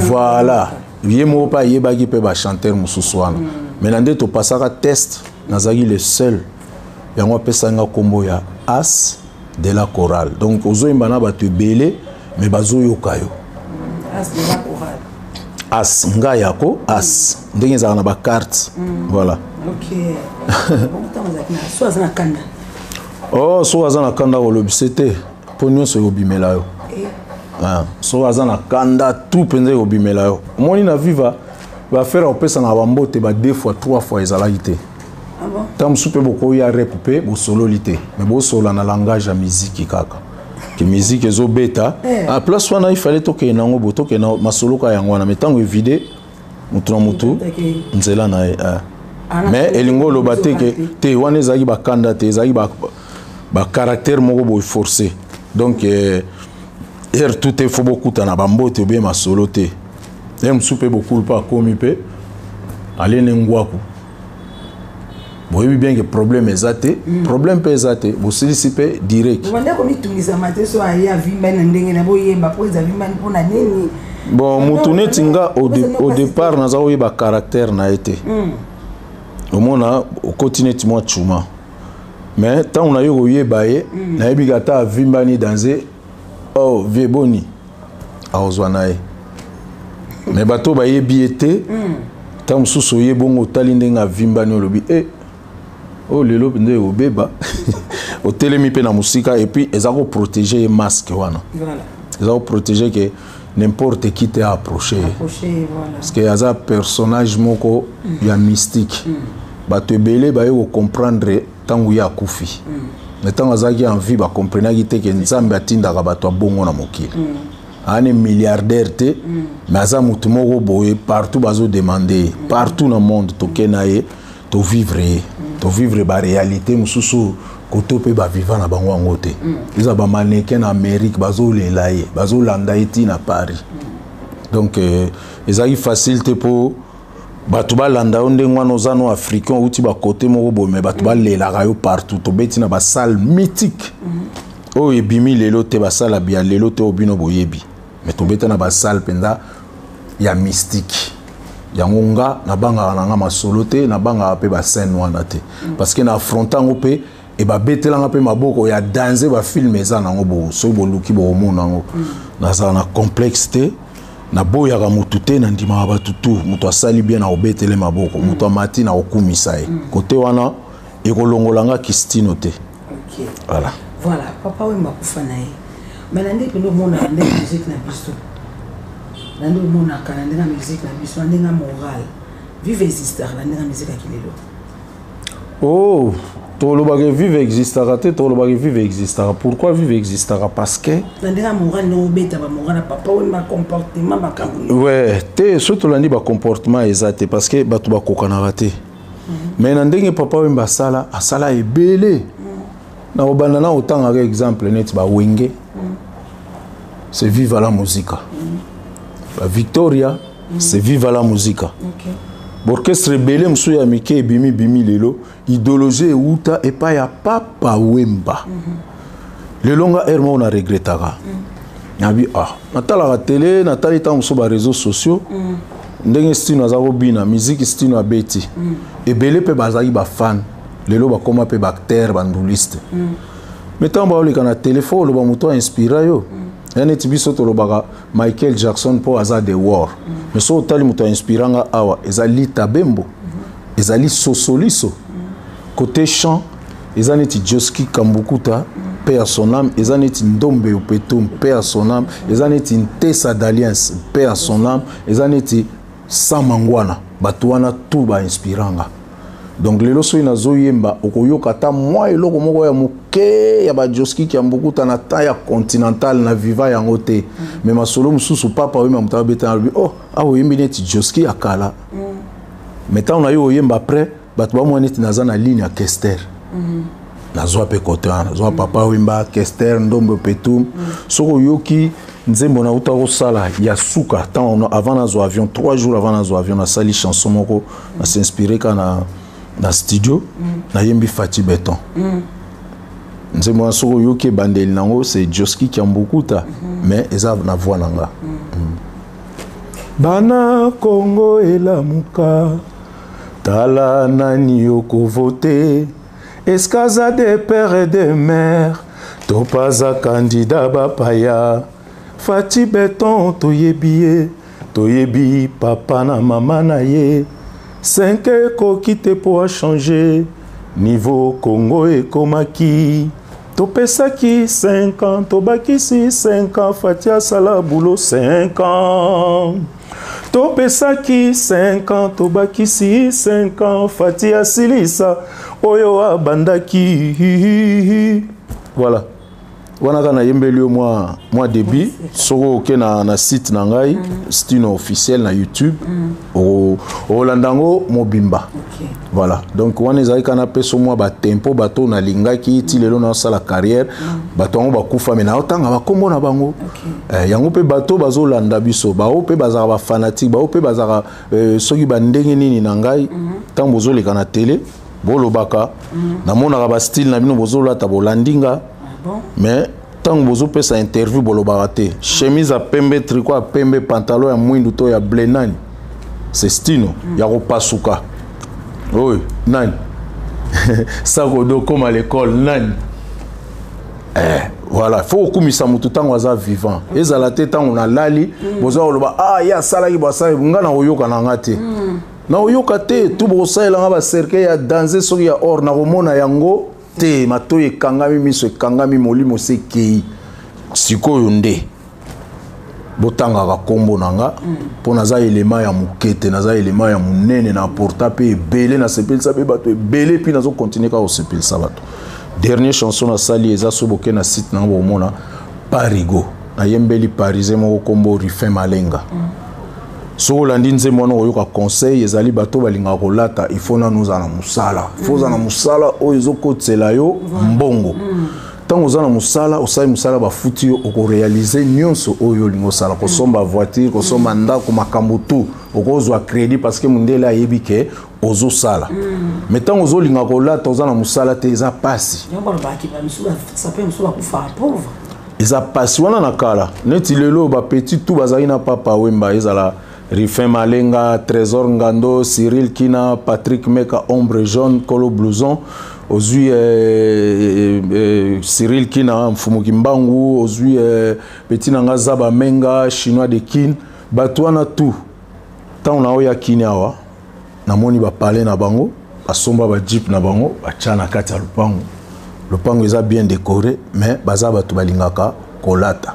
Voilà, ye moko mpe ayebaki mpe bachanteur mosusu wana, mais na nde topasaka test, nazalaki le seul. Yango apesaki nga nkombo ya as de la chorale. Donc ozoyemba na bato ebele, mais bazoyoka yo. As de la chorale. As ngai yako as ndenge ezalaka na bacarte. Voilà. Ok, ntango ozalaki na so aza na kanda? Oh, soki aza na kanda, kolobise te, mpo nyonso ekobimela yo. Ah, soki aza na kanda, tout mpenza ekobimela yo. Omoni, na Viva, baaffaire ya kopesana bambote ba deux fois, trois fois ezalaki te. Ah bon? Ntango mosusu mpe bokoya rep mpe bosololi te, mais bosolola na langage ya miziki kaka, ke miziki ezobeta. Ah, place wana ifale tokende nango bo tokende na masolo kaka yango wana, mais ntango evide, motu na motu nzela na ye. Ah. Mais elingi oloba te ke te wana ezalaki bakanda te, ezalaki bacaractère moko boye forcé. Donc heure tout te fo bokutana bambote obe masolo te. Ye mosusu mpe bokulu mpe akomi mpe alene ngwaku, boyebi bien ke problème eza te, problème mpe eza te, bosilisi mpe direct. Bobanda komitungisama te so aye avimbani na ndenge na boyemba mpo eza avimbani mpo na nini? Bon, motu neti nga, au départ naza koyeba caractère na ye te. Omona okoti neti mwa cuma, mais ntango naye koyeba ye, nayebi ke ata avimbani danze, oh vie boni, akozwa na ye. Mais bato bayebi ye te, ntango mosusu oye bongo, otali ndenge avimbani, olobi e oyo lelo mpenza obeba, otelemi mpe na mosika. Et puis eza koprotéger ye, masque wana eza koprotéger ke n'importe qui te approché ye. Approché, voilà. Parce que aza personnage moko ya mystique. Bato ebele baye kocomprendre ntango ye akufi, mais ntango azalaki en vie, bacomprenaki te ke Nzambe atindaka bato abongo na mokili. Aza milliardaire te, mais aza motu moko boye partout bazodemande ye, partout na monde. Toke na ye, tovivre ye, tovivre baréalité mosusu koto mpe baviva na bango yango te. Eza bamannequin na Amérique bazolela ye, bazolanda ye ti na Paris. Donc ezalaki facile te mpo bato balanda yo ndenge wana. Oza no africain, outi bakote moko boye, mais bato balelaka yo partout. Tobeti na basalle mythique oyo ebimi lelo te, basala bia lelo te oyo bino boyebi, mais tobeta na basalle mpenza ya mystique. Yango nga nabangaka na nga masolo te, nabangaka mpe bascène wana te, parce que na affronte yango mpe e babetelanga mpe maboko ya danse. Bafilm eza nango bo, soki boluki bokomona yango. Nazala na complexe te, naboyaka motu te, nandimaka bato tu. Moto asali bien, na kobetele maboko. Moto amati, na kokumisa ye. Kote wana ekolongola nga Kistino te. Voilà. Voilà, Papa Wemba akufa na ye, mais na ndenge mpenza omonaka ndenge musique na biso, na nde omonaka na ndenge ya musique na biso, na ndenge ya morale, Viva existaka na ndenge ya musique ya kilelo? Oh, tolobaka Viva existaka te, tolobaka Viva existaka. Pourquoi Viva existaka? Parce que Na ndenge ya morale, ndenge obeta bamoral ya Papa Wemba, comportement, makambo. Ouais, te, so tolandi bacomportement eza te, parce que bato bakokanaka te. Mais na ndenge Papa Wemba asala, asala ebele. Na kobanda na otangaka exemple neti bawenge, c'est Viva la Musica, bavictoria, c'est Viva la Musica. Baorchestre ebele mosusu ya mike ebimi bimi lelo, idéologie euta epai ya Papa Wemba. Lelo nga heure moko na regretaka, nabi ah, natalaka tele, natali ntango mosusu baréseaux sociaux, ndenge Stino aza kobina miziki, Stino abeti ebele mpe bazalaki bafan, lelo bakóma mpe baacteur, banduliste. Mais ntango baoleka na tele, fo oloba moto ainspira yo. Ya neti biso tolobaka Michael Jackson mpo aza the war, mais so otali moto ainspira nga awa, eza Lita Bembo, ezali Sosoliso. Côté chant, eza neti Joski Kambukuta, paix à son âme, eza neti Ndombe Opetum, paix à son âme, eza neti Ntesa Daliens, paix à son âme, eza neti Samangwana. Bato wana tout bainspira nga. Donc lelo soki nazoyemba, okoyoka ata mwa eloko moko ya moke ya bajoski Kiambukuta na ta ya Continental na Viva yango te. Mais masolo mosusu, Papa Oyemba, moto abeta, alobi: "Oh, awa oyembi neti Joski ya kala." Mais ntango na yo oyemba, après bato bamwa neti naza na ligne ya Kester. Nazwa mpe kote wana, nazwa Papa Wemba, Kester, Ndombe Petum. Soki oyoki nzembo nauta kosala ya suka, ntango avant nazwa avion, 3 jours avant nazwa avion, nasali chanson moko, nasinspire ka na studio, nayembi Fati Beton. Nzembo wana, soki oyoki ebandeli nango, c'est Joski Kiambukuta, mais eza na voix na nga. Bana Kongo, elamuka, tala nani okovote. Eske aza de père et de mère to mpe aza candidat bapaya? Fati Beton, toyebi ye. Toyebi papa na mama na ye. 5 ekoki te mpo achange niveau. Congo ekomaki, topesaki 5 ans, tobakisi 5 ans. Fati asala boulot 5 ans, topesaki 5 ans, tobakisi 5 ans. Fati asilisa oyo abandaki. Voilà, wana kaka nayembeli yo mwa début. Soki oke na site na ngai, Stino Officiel na YouTube, olanda yango mobimba. Voilà, donc wana ezalaki kaka napesa mwa batempo. Bato nalingaki ti lelo naosala carrière, bato yango bakufa, me naotanga bakombo na bango. Yango mpe bato bazolanda biso, bao mpe bazalaka bafanatiques, bao mpe bazalaka soki bandenge nini na ngai. Ntango bozoleka na télé, bolobaka, namonaka bastyle na bino bozolata, bolandi nga. Bon? Mais ntango bozopesa interview, bolobaka te. Chemise ya pembe, tricot ya pembe, pantalon ya mwindu to ya bleu, nani? C'est Stino. Ya kopasuka oyo nani? Sakodo koma l'école nani? Voilà, faut okumisa motu ntango aza vivant. Ezala te ntango nalali, boza koloba: "Ah, ye asalaki bo, asalaki." Nga na koyoka na nga te, nakoyoka te. Tu bokosalelanga bacercueil ya danse, soki ya or, nakomona yango te. Matoi ekangami, miso ekangami, molimo se ekei. Sikoyo nde botangaka nkombo na nga, mpo naza elema ya moke te, naza elema ya monene. Na porta mpe ebele, nasepelisa mpe bato ebele, mpi nazokontinue kaka kosepelisa bato. Dernier chanson nasali eza, so boke na site na nga, bokomona Parigo. Nayembeli parisien moko, nkombo Rufin Malenga. Soki olandi nzembo wana, okoyoka conseil. Ezali bato balingaka kolata, il faut nanu ozala na mosala, il faut ozala na mosala oyo ezokotisela yo mbongo. Ntango oza na mosala, osali mosala, bafuti yo, okoréaliser nyonso oyo olingi osala: kosomba voiture, kosomba ndako, makambo tu. Okozwa crédit parce que mondele ayebi ke ozosala. Mais ntango ozolinga kolata, oza na mosala te, eza pasi. Yango balobaki, bamisusu basape, mosusu bakufaka pauvre. Eza pasi. Wana na kala. Neti lelo, bapetits tu bazalaki na Papa Wemba, ezala Rifin Malenga, Trésor Ngando, Cyril Kina, Patrick Meka, Ombre Jaune, Kolo Blouson, ozwi Cyril Kina, Mfumuki Mbangu, ozwi petit na nga Zaba Menga, Chinois de Kin. Bato wana tu, ntango na oyo akini awa, namoni bapale na bango, basomba bajeep na bango, batya na kati ya lopango. Lopango eza bien décoré, mais baza bato balingaka kolata.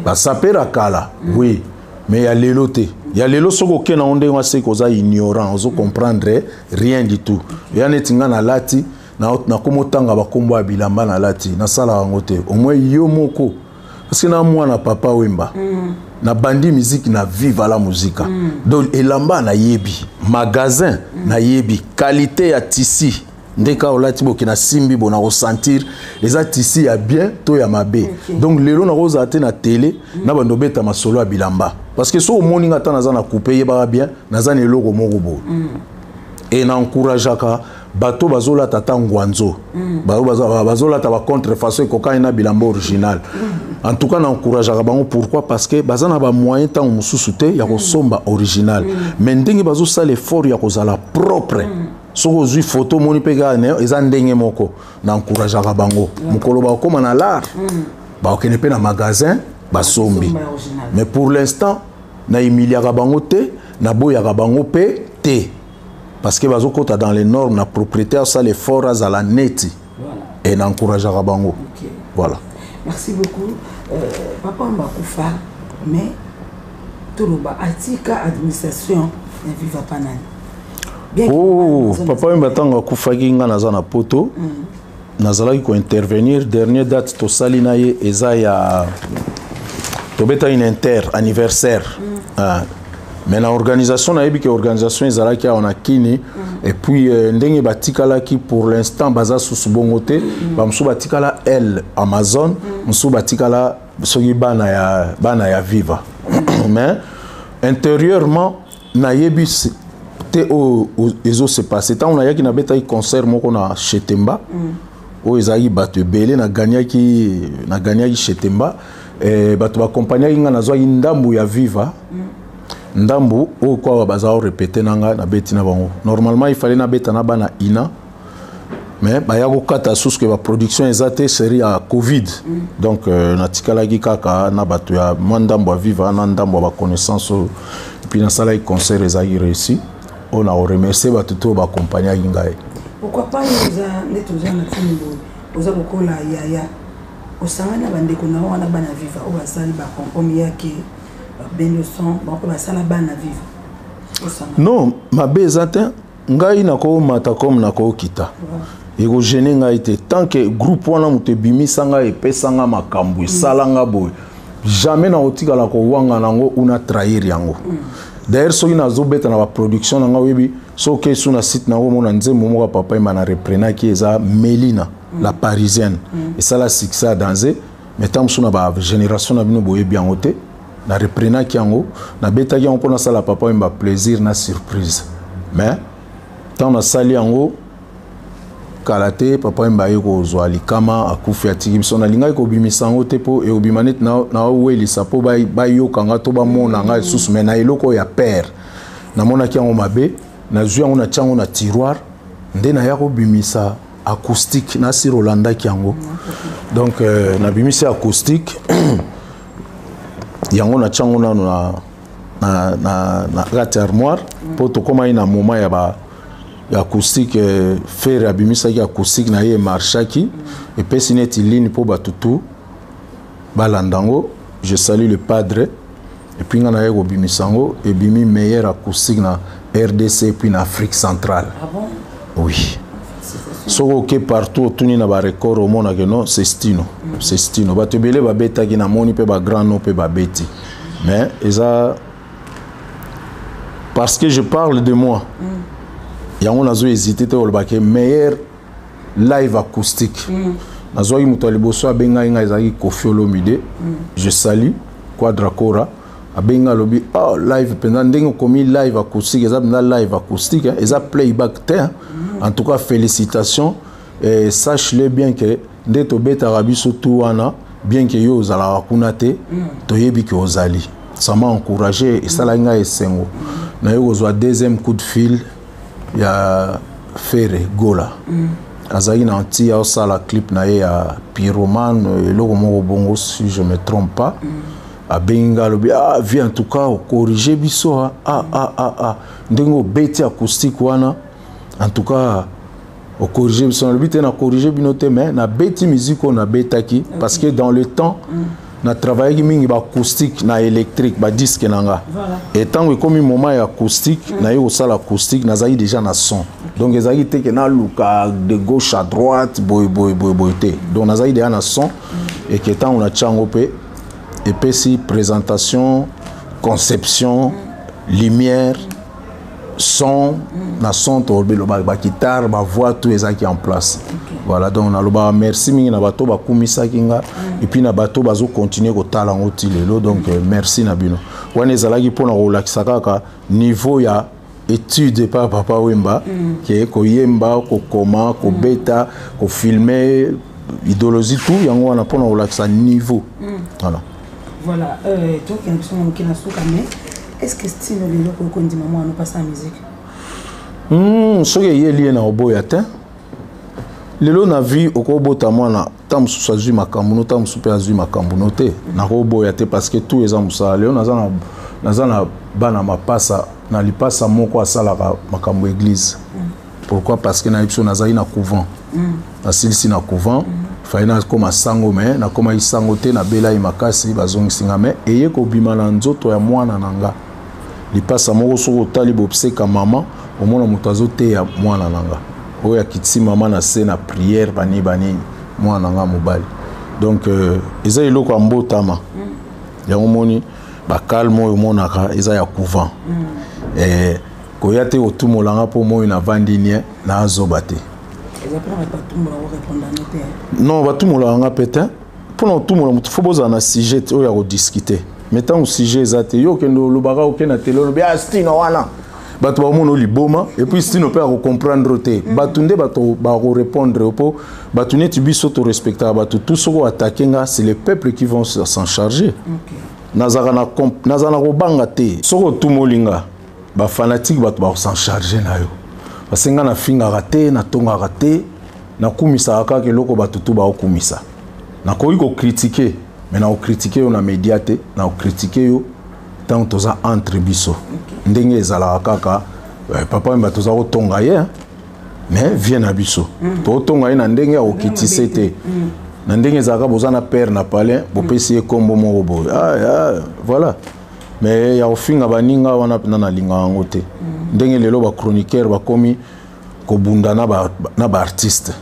Basapera kala, oui, mais ya lelo te. Ya lelo, soki okei nango ndenge wana, seki oza ignorant, ozo comprendre rien du tout. Ya neti nga nalati, nakomi otanga bakombo ya bilamba nalati, nasalaka yango te. Au moins yo moko, parce que na mwana Papa Wemba, nabandi musique na Viva la Musica. Donc elamba nayebi, magasin nayebi, qualité ya tissu nde kaka olati boke, nasimbi bo, nakosentir eza tissu ya bien to ya mabe. Donc lelo nakozala te na télé na bando obeta masolo ya bilamba, parce que so omoni nga ata naza na coupe, yebaka bien naza na eloko moko boye. E na encourageaka bato bazolata ata ngwanzo, bazolata bacontrefaçon ekokani na bilamba original. En tout cas, na encourageaka bango. Pourquoi? Parce que baza na bamoyen ntango mosusu te ya kosomba original, mais ndenge bazosala effort ya kozala propre, soki ozwi photo, omoni mpe kaka eza ndenge moko. Na encourageaka bango, mokolo bakokóma na l'art, bakokende mpe na magasin, basombi. Basomba ya original. Mais pour l'instant, na humiliaka bango te, naboyaka bango mpe te, parce que bazokɔta dans les normes na propriété, asala effort azala neti. E na encourageaka bango. Voilà. Merci beaucoup. Papa Wemba akufa, mais toloba atika administration ya Viva pa nani? Bien que Oh, Papa Wemba, ntango akufaki, nga naza na Poto, nazalaki kointervenir. Dernière date tosali na ye eza ya tobetaki na inter anniversaire. Ah. Mais na organisation, nayebi ke organisation ezalaki awa na Kini. Et puis ndenge batikalaki, pour l'instant baza susu bongo te. Bamosusu batikala l Amazon, mosusu batikala soki bana ya Viva. Mais intérieurement, nayebi te oyo ezose passe. Ntango nayaki, nabetaki concert moko na Chetemba, oyo ezalaki bato ebele. Nagagnaki Chetemba. Bato bakompagnaki nga, nazwaki ndambu ya Viva, ndambu oyo kwa baza korépéter na nga, nabeti na bango. Normalement, il fallait nabeta na bana ina, mais baya kokata susu ke baproduction eza te, série ya Covid. Donc natikalaki kaka na bato ya mwa ndambo ya Viva na ndambo ya baconnaissance oyo. Puis nasalaki concert, ezalaki réussi. Oyo na koremercie bato to baaccompagnaki ngai. Pourquoi pas oza neti oza na ntina boye, oza lokola yaya, osangani na bandeko na yo wana, bana Viva oyo basali bakompome yake, babendo son bango mpe basala bana Viva, osangani? Non, mabe eza te. Ngai nakomata comme nakokita, ekogêner ngai te tant que groupe wana moto ebimisa ngai, epesa nga makambo, esala nga boye, jamais nakotikala kowanga nango una trahir yango. D'ailleurs, soki nazobeta na baproduction na ngai, oyebi, soki okei su na site nango, omona nzembo moko ya Papa Wemba na reprenaki, eza Melina la Parisienne. Esala succès ya danse, mais ntango mosusu na bagénération na bino boyebi yango te. Na reprenaki yango, nabetaki yango mpo nasala Papa Wemba plaisir na surprise. Mais ntango nasali yango, kala te Papa Wemba aye kozwa likama, akufi, atiki biso. Nalingaki kobimisa yango te mpo ekobima neti nawelisa mpo bayoka nga to bamona nga lisusu. Mais na eloko oyo ya père, namonaki yango mabe, nazwi yango, natia yango na tiroir, nde naya kobimisa acoustique. Nasiri olandaki yango. Donc nabimisi acoustique yango, natia yango nano na kati ya armoire, mpo tokomaki na moment ya ba ya acoustique. Ferre abimisaki acoustique na ye, emarchaki, epesi neti ligne mpo bato tu balanda yango. Je salue le padre. Et puis nga naye kobimisa yango, ebimi meilleur acoustique na RDC et puis na Afrique centrale. Ah bon? Oui, soki oke partout, otuni na barecord, omonake non, c'est Stino, c'est Stino. Bato ebele babetaki, namoni mpe bagrand no mpe babeti, mais eza parce que je parle de moi. Yango nazo hésité te kolobake meilleur live acoustique. Nazwaki moto ya liboso abengai ngai, ezalaki Koffi Olomide. Je salue Quadra Kora. Abengi ngai, alobi: "Oh, live mpenza, ndenge okomi live acoustique, eza mpenza live acoustique, hein, eza playback te, hein. En tout cas, félicitations et sache-le bien que nde tobetaka biso tu wana, bien que yo ozalaka kuna te, toyebi ke ozali." Ça m'a encouragé, esalaki ngai esengo. Naye kozwa deuxième coup de fil ya Ferre Gola. Azalaki na anti aosala clip na ye ya Pyromane, eloko moko bongo, si je me trompe pas. Abengi ngai, alobi: "Ah vie, en tout cas ocorrige biso, ah, ah, ah, ah, ah. Ndenge obeti acoustique wana, en tout cas ocorrige biso." Nalobi: "Te, nacorrige bino te, mais nabeti musique oyo nabetaki, parce que dans le temps na travaillaki mingi baacoustique na électrique, badisque na nga. Et ntango ekomi moment ya acoustique, naye kosala acoustique, nazalaki déjà na son. Donc ezalaki te ke naluka de gauche à droite, boye boye boye boye te. Donc nazalaki déjà na son et ke ntango natia yango mpe, epesi présentation, conception, lumière, son na son, toloba baguitare, bavoix, tout ezalaki en place. Voilà, donc nalobaka merci mingi na bato bakumisaki nga et puis na bato bazocontinue kotala yango ti lelo. Donc merci na bino. Wana ezalaki mpona kolakisa kaka niveau ya étude epa Papa Wemba, ke koyemba, kokoma, kobeta, kofilme, idéologie, tout yango wana mpona kolakisa niveau. Voilà. Voilà, tokende biso na moke na suka, mais est ce que Stino lelo koki kondima mwana opasa ya musique? Soki eyeli ye na oboya te. Lelo na vie, okobota mwana, ta mosusu azwi makambo no, ta mosusu mpe azwi makambo no te. Nakoboya te parce que tout eza mosala. Lelo naza na bana mapasa, na lipasa moko asalaka makambo église. Pourquoi? Parce que nayebi biso nazali na couvent, nasilisi na couvent, fai nakóma sango, me nakomaki sango te, nabelai makasi, bazongisi nga. Me eye kobima na nzoto ya mwana na nga lipasa moko. Soki otali bobseka mama, omona moto azoteya mwana na nga oyo akitisi mama na se na prière, bani bani, mwana na nga mobali. Donc eza eloko ya mbotama. Yango moni bacalme oyo omonaka eza ya couvent. Koya te kotumolanga mpo moi navandi nie, nazoba te. Eza mpona bato batumbola korépondre te? Non, batumolaka nga mpe te. Mpona kotumola moto, fo bozala na sujet oyo ya kodiscute. Mais ntango sujet eza te, yo okende olobaka, okende na tele, olobi: "Ah, Stino wana", bato bamona liboma. Et puis Stino mpe akocomprendre te. Bato nde bato bakorépondre, mpo bato neti biso torespectaka bato tout. Soki oatake nga, c'est le peuple qui vont s'en charger. Nazalaka na nazala na kobanga te. Soki otumoli nga, bafanatike, bato bakos'en charge na yo, parce nga nafingaka te, natongaka te, nakumisaka kaka eloko bato tu baokumisa. Nakoki kocritiquer, mais nakocritiquer yo na média te, nakocritiquer yo. Ntango toza entre biso, ndenge ezalaka kaka, Papa Wemba toza kotonga ye, mais vie na biso tokotonga ye na ndenge ya kokitise te. Na ndenge ezalaka, boza na père na palin, bopesi ye nkombo moko boye. Ah, ah, voilà. Mais ya kofinga baninga wana mpenza, nalingaka yango te. Ndenge lelo bachroniqueur bakomi kobunda na baartiste,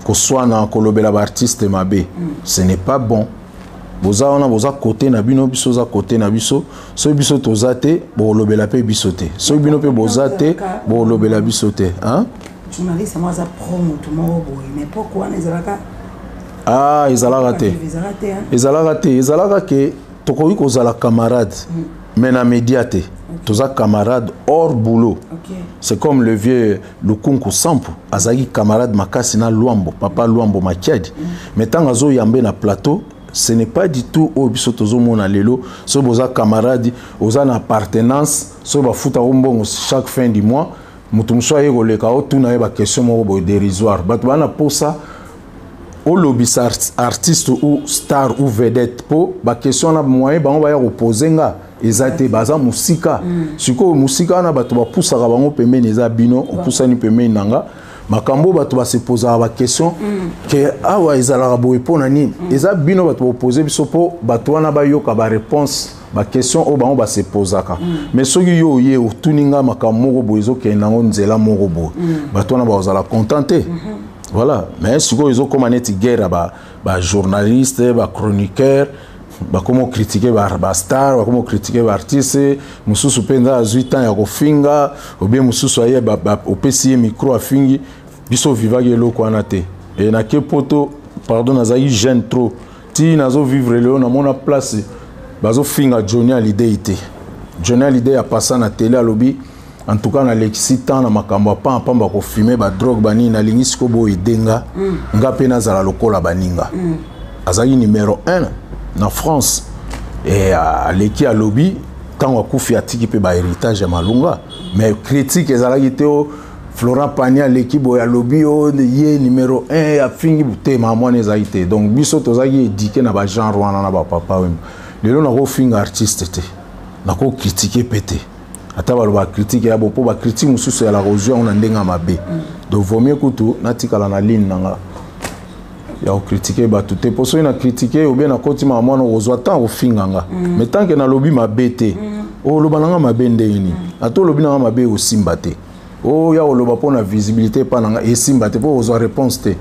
koswana, kolobela baartiste mabe, ce n'est pas bon. Boza wana, boza kote na bino, biso oza kote na biso. Soki biso toza te, bokolobela mpe biso te. Soki bino mpe boza te, bokolobela biso te, hein? Journaliste yango aza pro motu moko boye, mais poko wana ezalaka? Ah, ezalaka te. Ezalaka te. Ezalaka ke tokoki kozala camarade, mais na média te. Toza camarade hors boulot. C'est comme le vieux Lukunku Sampu, azalaki camarade makasi na Lwambo, papa Lwambo Makiadi, mais ntango azoyambe na plateau, ce n'est pas du tout oyo biso tozomona lelo. Soki boza camarade, oza na appartenance, soki bafutako mbongo chaque fin du mois, moto mosusu aye koleka, otuna ye baquestion moko boye dérisoire. Bato baa na posa olobisa artiste ou star ou vedette, mpo baquestion wana, moyen bango baya kopose nga eza te, baza mosika. Sikoyo mosika wana, bato bapusaka bango pembeni, eza bino opusani pembeni na nga. Makambo bato basepozaka baquestion ke awa ezalaka boye mpo na nini, eza bino bato bopose biso mpo bato wana bayoka baréponse baquestion oyo bango basepozaka. Mais soki yo oye, otuni nga makambo moko boye, ezokende yango nzela moko boye, bato wana bakozala content te. Voilà. Mais sikoyo ezokóma neti guerre ya bajournaliste, bachroniqueur, bakoma ocritiquer bastar, bakoma ocritiquer baartiste mosusu mpenza, azwi temps ya kofinga obie mosusu, aye opesi ye micro, afingi. Biso vivaki eloko wana te. E nake Poto, pardon, nazalaki jeune trop. Ti nazovivre lelo, namona place bazofinga Johnny Hallyday te. Johnny Hallyday apasa na tele, alobi: "En tout cas, nalekisi temps na makambo ya pamba, kofumer badrogue, banini. Nalingi sikoyo boyede nga, nga mpe nazala lokola baninga." Azalaki numéro 1 na France e aleki, alobi ntango akufi, atiki mpe bahéritage ya malunga. Mais critique ezalaki te o Florent Pagny aleki boye, alobi o ye numéro 1, afingi te. Mama wana ezalaki te. Donc biso tozalaki éduqué na bagenre wana na bapapa Wemba. Lelo nakofinga artiste te, nakocritiquer mpe te. Ata baloba critique ya bo, mpo bacritique mosusu ezalaka ozwi yango na ndenge ya mabe. Donc vaut mieux kutu natikala na ligne na nga ya kocritiquer bato te, mpo soki na critiquer obie, nakoti maka mwana, okozwa temps kofinga nga. Mais tant que nalobi mabe te, oloba na nga mabe ndenge nini? Ata olobi na nga mabe, osimba te. Oya koloba mpo na visibilité epa na nga, esimba te, mpo ozwa réponse te.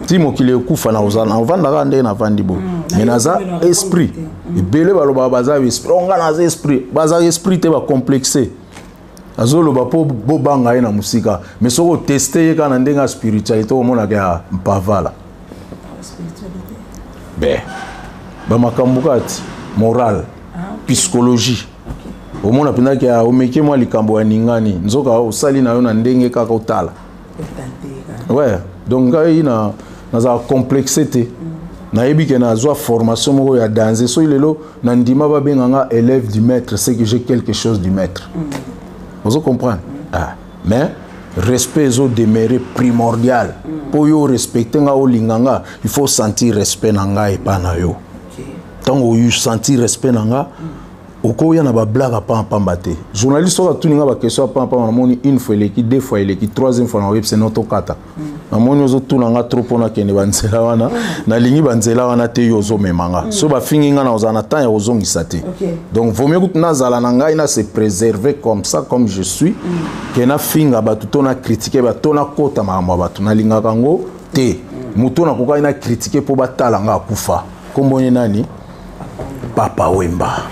Ti mokili ekufa, na kozala navandaka ndenge navandi boye. Mais naza esprit. Ebele balobaka baza esprit, o nga naza esprit, baza esprit te, bacomplexe. Azoloba mpo bobanga ye na mosika, mais soki oteste ye kaka na ndenge ya spiritualité, omonaka ya mpavala be bamakambo kaka ti morale, psychologie. Omona mpenzaki omeki mwa likambo ya ningani, nzoka osali na yo na ndenge kaka otala. Ouais, donc ngai na nazala complexe te. Nayebi ke nazwa formation moko ya danse. Soki lelo na ndima babenga nga élève du maître, c'est que j'ai quelque chose du maître. Ozo comprendre? Ah. Mais respect ezodemeurer primordial. Mpo yo respecte nga, olinga nga, il faut sentir respect na ngai epa na yo. Ntango oyu sentir respect na nga, okoya na bablague apampamba te. Journaliste soki atuni nga baquestion apampamba, namoni une fois eleki, deux fois eleki, troisième fois nakoyebisa no tokata. Namoni ozotuna nga trop mpo nakende banzela wana, nalingi banzela wana te. Yo ozomema nga, so bafingi nga, na kozala na temps ya kozongisa te. Donc vaut mieux kutu nazala na ngai, na se préserver comme ça, comme je suis, ke nafinga bato to na critiquer bato to nakota makambo ya bato. Nalingaka yango te. Moto nakokaki na critiquer mpo batala nga, akufa. Kombo ye nani? Papa Wemba.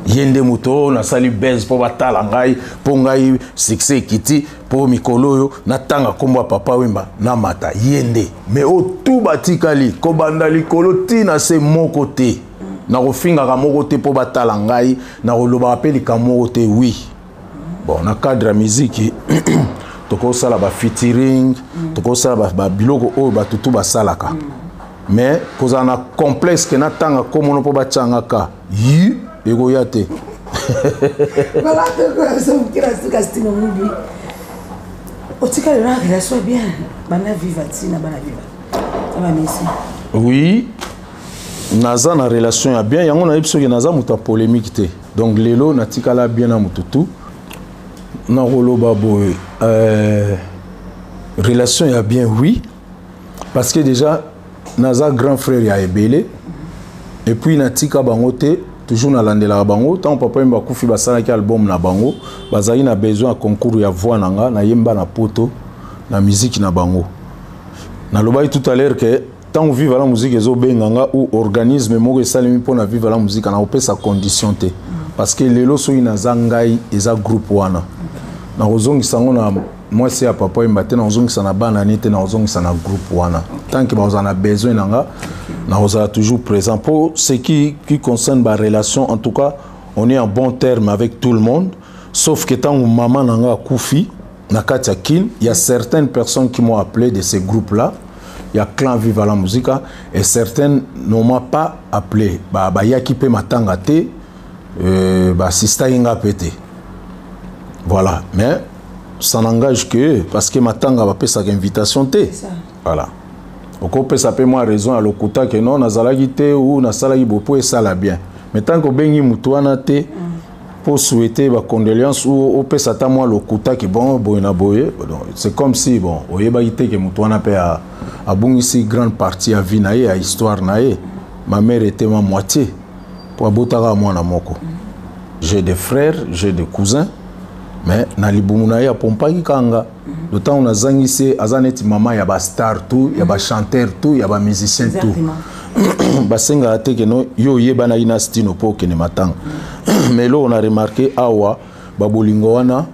Ye nde moto oyo nasali base mpo batala ngai, mpo ngai succès ekiti, mpo mikolo oyo natanga nkombo ya Papa Wemba, namata. Ye nde. Mais oyo tu batikali, kobanda likolo ntina se moko te, nakofingaka moko te mpo batala ngai, nakolobaka mpe likambo moko te. Oui, bon, na cadre ya miziki tokosala bafeaturing, tokosala babiloko oyo bato tu basalaka. Mais kozala na complexe ke natanga komono mpo batianga ka yi, ekoya te. Voilà, tokoya suka. Stino Mubi, otikali na relation bien banda Viva ntina bana Viva na bamisi? Oui, naza na relation ya bien. Yango nayebi soki naza moto ya polémique te. Donc lelo natikala bien na motu tout. Nakoloba boye, relation ya bien, oui, parce que déjà naza grand frère ya ebele, et puis natika bango te, toujours nalandelaka bango. Ntango Papa Wemba akufi, basalaki album na bango, bazalaki na besoin ya concours ya voix na nga, nayemba na poto na musique na bango. Nalobaki tout à l'heure que ntango Viva la Musique ezobenga nga ou organisme moko esalemi mpona Viva la Musique, nakopesa condition te, parce que lelo soki naza ngai, eza groupe wana. Nakozongisa yango na mwasi ya Papa Wemba te, nakozongisa na bana ni te, nakozongisa na groupe wana. Tant que bakozala na besoin na nga, nakozala toujours présent. Pour ce qui concerne barelation, en tout cas on est en bon terme avec tout le monde, sauf que ntango mama na nga akufi na kati ya Kin, il y a certaines personnes qui m'ont appelé de ces groupes là il y a clan Viva la Musica, et certaines ne m'ont pas appelé. Bayaki mpe matanga te, baasistaki nga mpe te, voilà. Mais ça n'engage que parce que matanga bapesaka invitation te. Voilà, okopesa mpe mwa raison ya lokuta ke non, nazalaki te ou nasalaki boye mpo esala bien. Mais tant que obengi motu wana te mpo souhaiter bacondoléance ou opesa ata mwa lokuta ke bon, boye na boye, c'est comme si bon, oyebaki te ke motu wana mpe abungisi grande partie ya vie na ye, ya histoire na ye. Ma mère était ma moitié, mpo abotaka mwana moko. J'ai des frères, j'ai des cousins, mais na libumu na ye apompaki kanga. Ntango nazangisi ye, aza neti mama ya bastar tout, ya bachanteur tout, ya bamusicien tout. Basengaka te ke no, yo oyebanaki na Stino mpo okende matanga. Mais eloko na remarquer awa, babolingo wana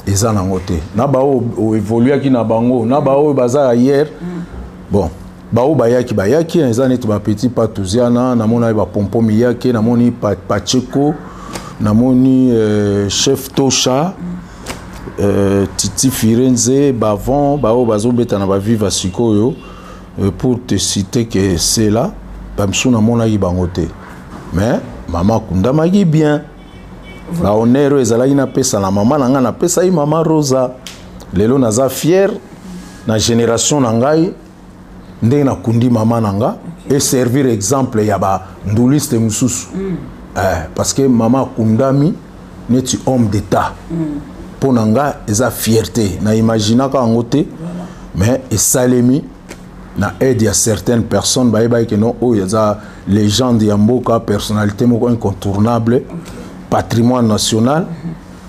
eza nango te na baoyo oévoluaki na bango, na baoyo baza ailleurs. Bon, baoyo bayaki, bayaki, eza neti bapetit Patuziana, namoni bapompo miyake, namoni Pacheko, namoni chef Tosha, Titi Firenze, Bavon, baoyo bazobeta na baviva sikoyo, pour te citer que c'est là. Bamisusu namonaki bango te, mais mama akundamaki bien. Bahonneur oyo ezalaki napesa na mama na ngai, napesaki mama Rosa. Lelo naza fier na génération na ngai ndenge nakundi mama na nga, et servir exemple ya banduliste mosusu. Parce que mama akundami neti homme d'état. Mpo na nga eza fierté, na imaginaka yango te, mais esalemi na aide ya certaines personnes bayebaki ke non, oyo eza légende ya mboka, personnalité moko incontournable, patrimoine national,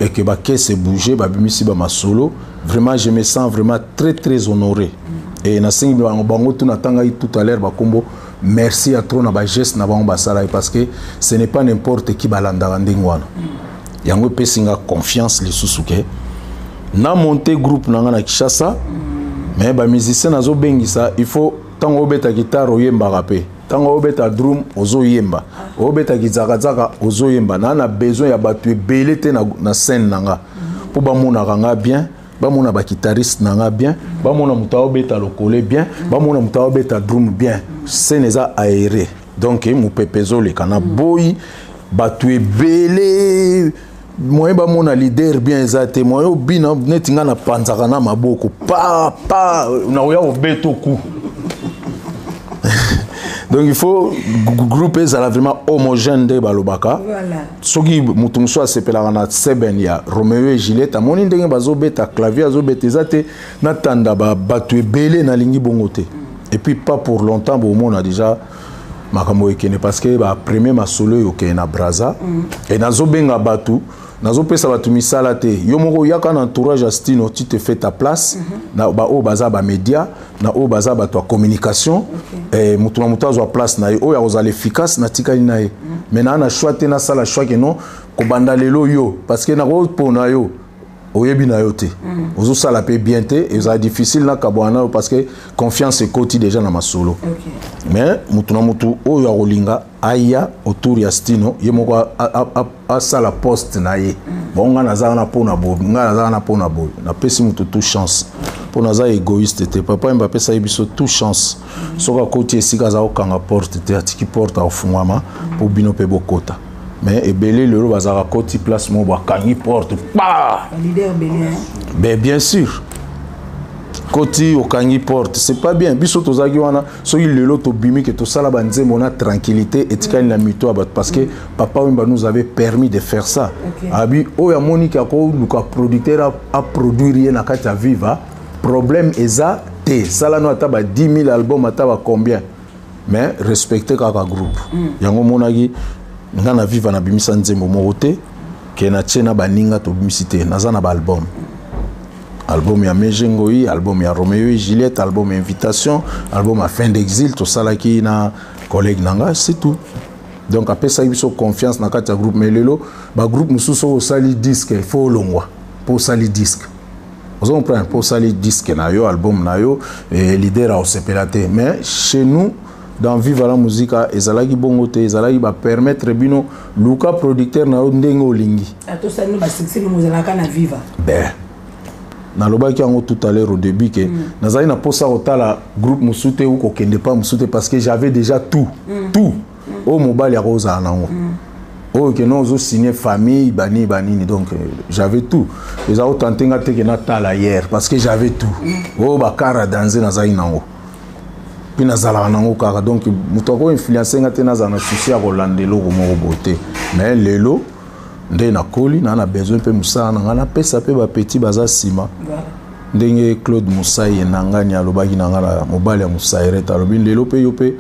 et que bakese bouger, babimisi bamasolo. Vraiment, je me sens vraiment très très honoré et nasengi bango tout, natangaki tout à l'heure bakombo, merci à trop na bageste na bango basalaki, parce que ce n'est pas n'importe qui balandaka ndenge wana. Yango epesi nga confiance lisusu ke na monte groupe na nga na Kinshasa. Mais bamusicien nazobengisa, il faut ntango obeta guitare oyembaka, mpe ntango obeta drum ozoyemba, obeta kizakazaka ozoyemba. Naa na besoin ya bato ebele te na scène na nga, mpo bamonaka nga bien, bamona baguitariste na nga bien, bamona moto aobeta lokole bien, bamona moto aobeta drum bien. Scène eza aéré, donc mopepe ezoleka. Na boyi bato ebele, moyen bamona leader bien eza te, moyen obina neti ngai napanzaka na maboko pa pa, nakoya kobeta oku. Donc il faut groupe ezala vraiment homogène nde balobaka. Soki moto mosusu asepelaka na seben ya Romeo et Juliette, amoni ndenge bazobeta clavier, azobeta, eza te natanda bato ebele, nalingi bongo te. Et puis pas pour longtemps, bomona déjà makambo ekende, parce que bapremier masolo oyo okende na Braza. E nazobenga bato, nazopesa bato misala te. Yo moko oyaka na entourage ya Stino, tu te fais ta place. Na baoyo baza bamédia, na oyo baza bato ya communication, moto na moto azwa place na ye. Oyo akozala efficace, natikali na ye. Mais naa na choix te, nasala choix ke non, kobanda lelo yo, parce que nakopona yo, oyebi na yo te, ozosala mpe bien te, ezala difficile nakabwana na yo, parce que confiance ekoti déjà na masolo. Mais motu na motu oyo akolinga aya autour ya Stino, ye moko asala poste na ye. Bon, ngai naza wana mpo na boye, ngai naza wana mpo na boye. Napesi motu tout chance, mpo naza égoïste te. Papa Yemba apesaki biso tout chance. Soki akoti esika, aza kokanga porte te, atiki porte akofungwama mpo bino mpe bokota. Mais ebele lelo bazalaka koti place moko, bakangi porte pa. Leader ebele. Ben bien sûr. Koti okangi porte, c'est pas bien. Biso tozalaki wana, soki lelo tobimi ke tosala banzembo na tranquillité, etikali na mito ya bato, parce que Papa Wemba nous avait permis de faire ça. Abi oyo amoniki akoluka producteur aproduire ye na kati ya Viva, problème eza te. Sala no ata ba 10 000 album, ata ba combien, mais respecte kaka groupe. Yango omonaki nga na Viva nabimisa nzembo moko te ke natie na baninga, tobimisi te. Naza na baalbum, album ya Meje Ngoi, album ya Romeo et Juliette, album ya Invitation, album ya Fin d'exil tosalaki na collègue na nga, c'est tout. Donc apesaki biso confiance na kati ya groupe. Mais lelo bagroupe mosusu, oyo osali disque, il faut olongwa mpo osali disque. Ozo comprendre? Mpo osali disque na yo, album na yo, leader aosepela te. Mais chez nous, dans Viva la Musica, ezalaki bongo te. Ezalaki bapermettre bino, luka producteur na yo ndenge olingi. Atosali no basuccès mingi, ozalaka na Viva. Ben, nalobaki yango tout à l'heure au début ke nazali na mposa kotala groupe mosusu te ou kokende pa mosusu te, parce que j'avais déjà tout, tout oyo mobali akozala nango, oyo ke no ozosigne famille banini banini. Donc j'avais tout. Eza otante nga te ke natala hier, parce que j'avais tout. Oyo bakara danse nazali nango, mpe nazalaka nango kaka. Donc moto akoinfluence nga te, nazala na souci ya kolanda eloko moko boye te. Mais lelo nde nakoli, naa na besoin mpe mosala na ngai napesa mpe bapeti baza nsima. Ndenge Claude Musai Enangani alobaki na ngai, na mobali ya Musairet, alobi lelo mpe yo mpe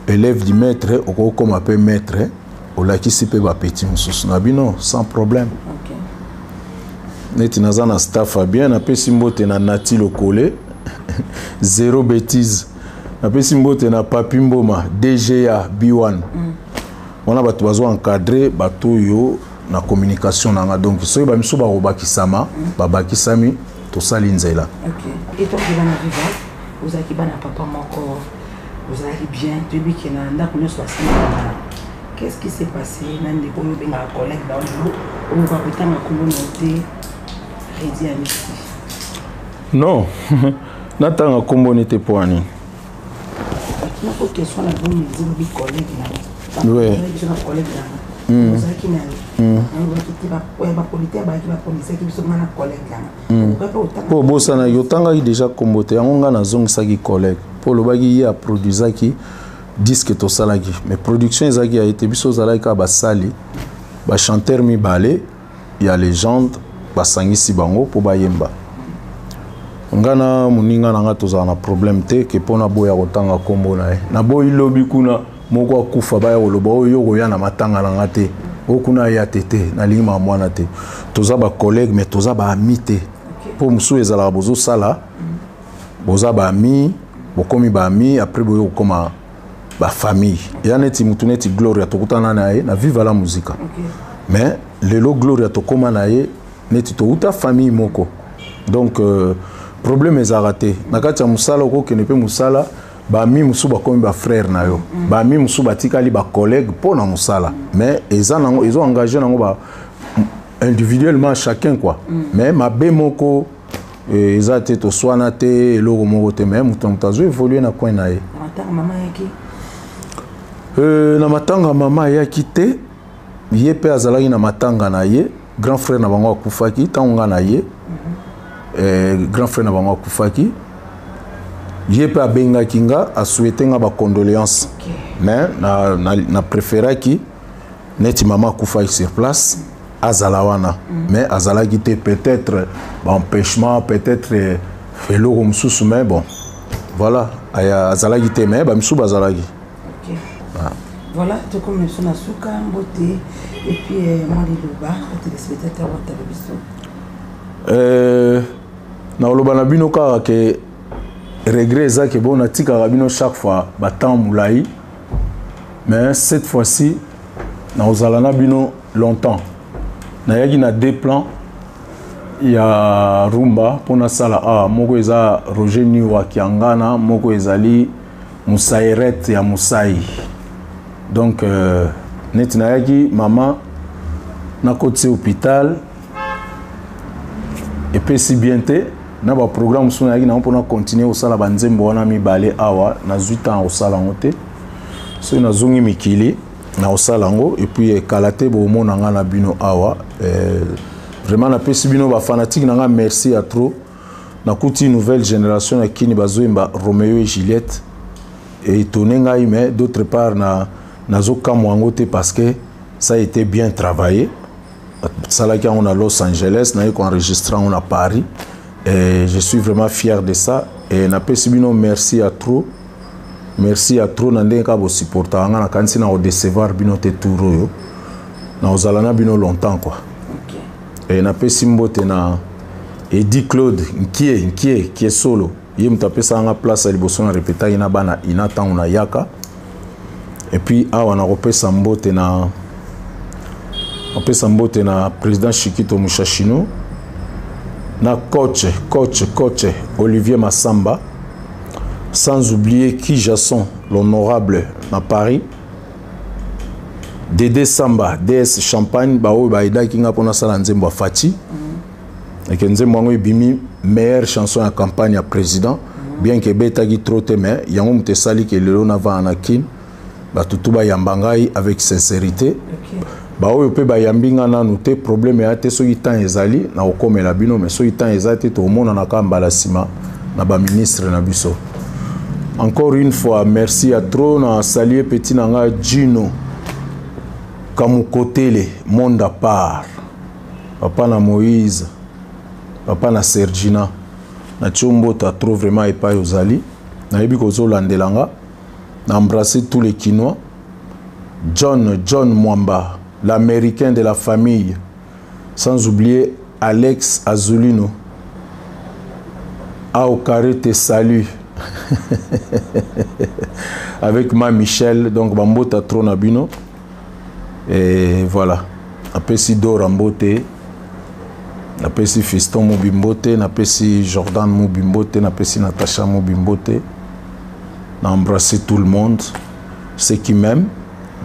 élève du maître, okokoma mpe maître, olakisi mpe bapeti mosusu na bino sans problème. Neti naza na staff ya bien, napesi mbote na Nati Lokole, zéro bêtise. Napesi mbote na Papi Mboma, DGA B1. Wana bato bazo encadre bato oyo na communication na nga. Donc soki bamisu bakobakisama, babakisami, tosali nzela. Ok, etant que bana Viva, ozalaki bana papa moko, ozalaki bien, toyebi ke na ndako nyonso basimaka bana. Qu'est-ce qui s'est passé na ndeko oyo obengaka collègue na oyo okoka kotanga kombo na yo te, Redi Amisi? Non, natanga nkombo ni te. Mpo ani? Nako question na boni elobi collègue na biso na collègue nanga ozalaki na ye, nalobaki te bapolite bayaki bapromisaki biso nga na collègue nanga. Mpo obosanaki, otangaki déjà nkombo te. Yango ngai nazongisaki collègue, mpo olobaki ye aproduisaki disque tosalaki, mais production ezalaki ya ye te. Biso ozalaki kaka basali, bachanteur mibale ya légende, basangisi bango mpo bayemba. Nga na moninga na nga tozala na problème te ke mpo naboya kotanga nkombo na ye. Naboyi lobi kuna moko akufa, baya koloba oyo yo koya na matanga na nga te, oyo kuna aya te. Te, nalingi mama mwana te. Toza bacollègue, mais toza baami te, mpo mosusu ezalaka bozosala, boza baami, bokomi baami, après boyo kokoma bafamille. Eya neti mutu neti Gloria, tokutana na ye na Viva la Musica, mais lelo Gloria tokóma na ye neti touta famille moko. Donc problème ezalaka te na kati ya mosala. Okokende mpe mosala, bami mosusu bakomi bafrère na yo, bami mosusu batikali bacollègue mpo na mosala, mais eza nango ezo engage nango ba individuellement chacun quoi. Mais mabe moko eza te, toswana te, eloko moko te, mais moto na moto azo évolue na coin na ye. Matanga mama ayaki? Na matanga mama ayaki te. Ye mpe azalaki na matanga na ye. Grand frère na bango akufaki ntango nga na ye. Grand frère na bango akufaki, ye mpe abengaki nga, asouhaite nga bacondoléance, mais na préféraki neti mama akufaki sur place, azala wana. Mais azalaki te, peut-être baempêchement, peut-être eloko mosusu, mais bon, voilà, azalaki te, mais bamisusu bazalaki. Ok. Voilà, tokomi biso na suka. Mbote et puis mwa liloba batéléspectateur batala biso. Nakoloba na bino kaka ke regret eza ke bon, natikaka bino chaque fois batemps molai, mais cette fois-ci nakozala na bino longtemps. Nayaki na deux plans ya rumba mpo nasala awa. Moko eza Roger Niwa Kiangana, moko ezali Musairet ya Musai. Donc neti nayaki, mama nakotisi hôpital, epesi bien te na baprogramme mosusu nayaki nango mpona continue kosala banzembo wana mibale awa. Nazwi ntango kosala yango te. Soki nazongi mikili, na kosala yango. Et puis ekala te, bomona nga na bino awa. Vraiment napesi bino bafanatike na nga merci ya trop. Nakuti nouvelle génération ya Kini bazoyemba Romeo et Juliette, étonné ngai, mais d'autre part na nazokamwa yango te parce que ça a été bien travaillé. Basalaki yango na Los Angeles, naye koenregistre yango na Paris, et je suis vraiment fier de ça. Et napesi bino merci à trop, merci à trop na ndenge kaka bosupportaka nga. Nakanisi na kodecevoir bino te, tour oyo nakozala na bino longtemps quoi. Et napesi mbote na Edi Claude Nkie Nkie Kiesolo, ye moto apesaka nga place ya liboso na repetaki na bana ina ntango nayaka. Et puis awa nakopesa mbote na président Chikito Mushashino, na coach Olivier Massamba, sans oublier Kijasson l'honorable na Paris, Dédé Samba DS Champagne, baoyo baedaki nga mpona sala nzembo ya Fati. Eke nzembo yango ebimi meilleure chanson ya campagne ya président, bien que ebetaki trop te, mais yango moto esali ke lelo navanda na Kin, bato tu bayamba ngai avec sincérité. Baoyo mpe bayambi nga nanu te, problème eya te. Soki temps ezali, nakokomela bino, mais soki temps eza te, tokomonana kaka mbala nsima na baministre na biso. Encore une fois, merci à trop. Na saluer petit na nga Gino Kamukotele, monde à part, papa na Moïse, papa na Sergina, na tiombo trop vraiment epai ozali, nayebi kozolandela nga. Na embrasser tous les Kinois, John John Mwamba, l'Américain de la famille, sans oublier Alex Azulino. A au carré te salue avec ma Michel, donc bambota trop na bino. Et voilà, apesi Dora mbote, napesi Fiston Mobimbote, napesi Jordan Mobimbote, napesi Natacha Mobimbote, na embrasser tout le monde, ceux qui m'aiment.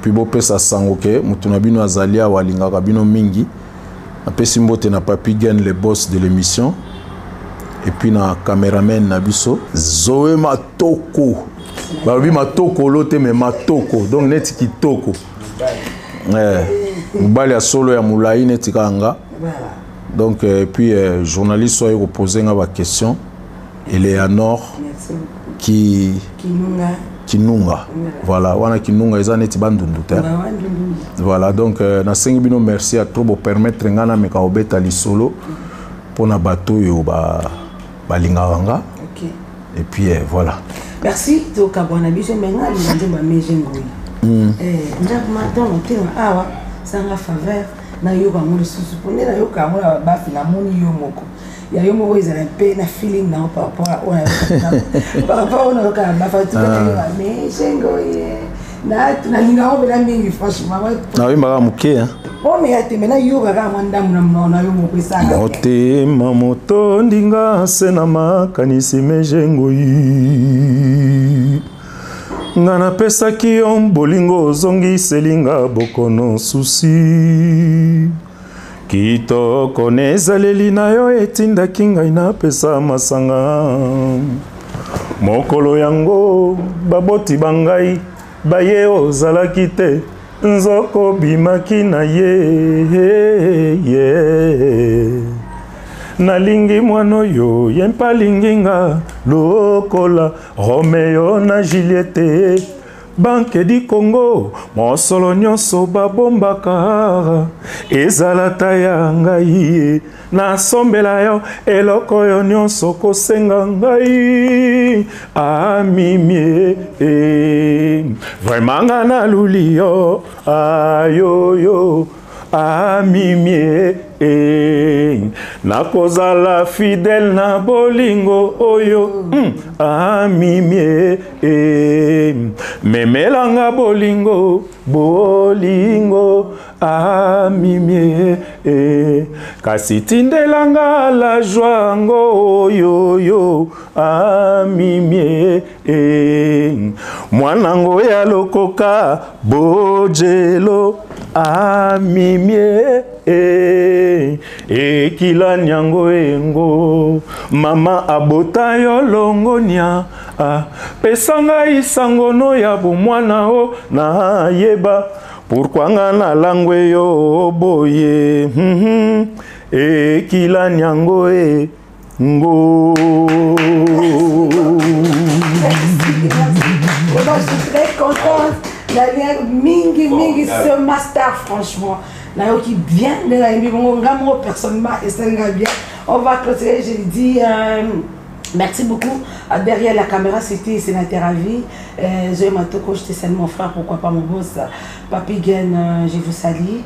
Puis bopesa sango ke moto na bino azali awa, alingaka bino mingi. Napesi mbote na Papi Gen, le boss de l'émission, et puis na caméraman na biso Zoé Matoko, balobi Matokolo te mais Matoko, donc neti kitoko, mobali ya solo ya molai neti kaka nga. Donc et puis journaliste oyo kopose nga baquestion, Eleanor ki Kinunga, voilà, wana Kinunga eza neti Bandundu te. Voilà, donc nasengi bino merci à trop bopermettre nga nameka kobeta lisolo mpona bato oyo balingaka nga. Et puis voilà. Merci. Tokabwana biso, me nga alinga nzembo ya Meje Ngoi nzambe motema awa sanga faveur, nayoka yango lisusu mpo nde nayoka yango na bafi, namoni yo moko ya yo moko ezala mpe na feeling nango par rapport oyo nayoka na bafi tukayoka Meje Ngoi, nalinga yango mpena mingi franchement. Nayombaka moke. Omeya te, me nayoka kaka mwa ndambu na monoko na yo moko esanga. Motema motondi nga se na makanisi Meje Ngoi, nga napesaki yo bolingo, ozongiseli nga bokono susi. Kitoko na ezaleli na yo etindaki ngai napesa masanga. Mokolo yango baboti bangai baye, ozalaki te, nzoko bimaki na ye ye. Nalingi mwana oyo, ye mpe alingi nga lokola Romeo na Juliette. Banque du Congo, mosolo nyonso babombaka ezala ta ya ngai, nasombela yo eloko oyo nyonso kosenga ngai. Amimie, vraiment nga naluli yo ayoyo. Amimie, nakozala fidèle na bolingo oyo. Amimie, memelanga bolingo, bolingo. Amimie, kasi tindelanga la joie ngo oyoyo. Amimie, mwanango ya lokoka bojelo. Amimie, ekilani yango engo mama abota yo longonia. Ah, pesa ngai sangono ya bomwana o nayeba pourquoi nga nalangwe yo boye. Ekilani yango e. Ngo. Vraiment, je suis très contente. Daniel mingi mingi ce master franchement. Nayoki bien ndenge ayembi bongo nga moko personnellement esali nga bien. On va clôturer, je dis merci beaucoup. Derrière la caméra, c'était Sénateur Avi. Zoé Matoko, je te salue mon frère, pourquoi pas mon boss. Papi Gen, je vous salue.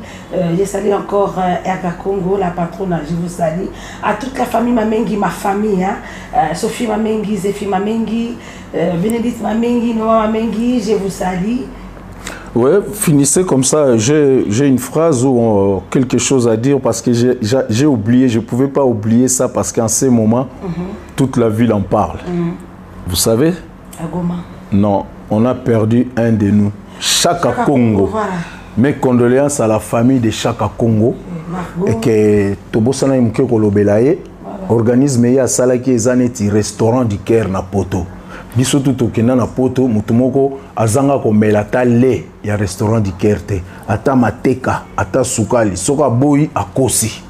Je salue encore Erga Congo, la patronne, je vous salue. À toute la famille Mamengi, ma famille, hein. Sophie Mamengi, Zéphie Mamengi, Bénédicte Mamengi, Noah Mamengi, je vous salue. Ouais, finissez comme ça. J'ai une phrase ou quelque chose à dire parce que j'ai oublié, je ne pouvais pas oublier ça parce qu'en ces moments, toute la ville en parle. Vous savez? À Goma. Non, on a perdu un de nous. Chaka Chaka Congo. Congo, voilà. Mes condoléances à la famille de Chaka Congo. Margot. Et que tobosana moke kolobela ye. Organisme ye asalaki eza neti restaurant du Caire na poto. Biso tu tokenda na poto, motu moko azanga komela ata lait ya restaurant du Caire te, ata mateka, ata sukali, soki aboyi akosi.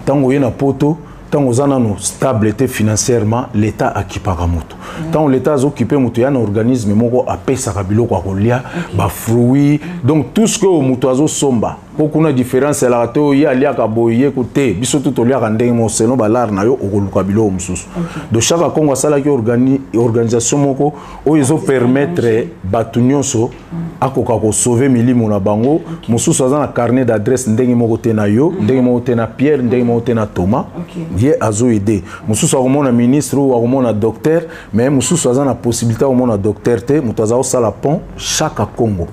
Ntango oye na poto, ntango oza nano stable te financièrement, l'état akipaka moto. Ntango l'état azokipe moto, ya na organisme moko apesaka biloko ya kolia, bafruit, donc tout ce que moto azosomba. Po kuna différence elaka te, oyo ye aliaka boye, ye ko te, biso tu toliaka ndenge moko, selon balare na yo okoluka biloko mosusu. Donc Chaka Congo asalaki organisation moko oyo ezopermettre bato nyonso akoka kosauve milimo na bango. Mosusu aza na carnet d'adresse ndenge moko te na yo, ndenge moko te na Pierre, ndenge moko te na Thomas. Ye azoaide. Mosusu akomona ministre ou akomona docteur, mais mosusu aza na possibilité akomona docteur te, moto aza kosala pont. Chaka Congo.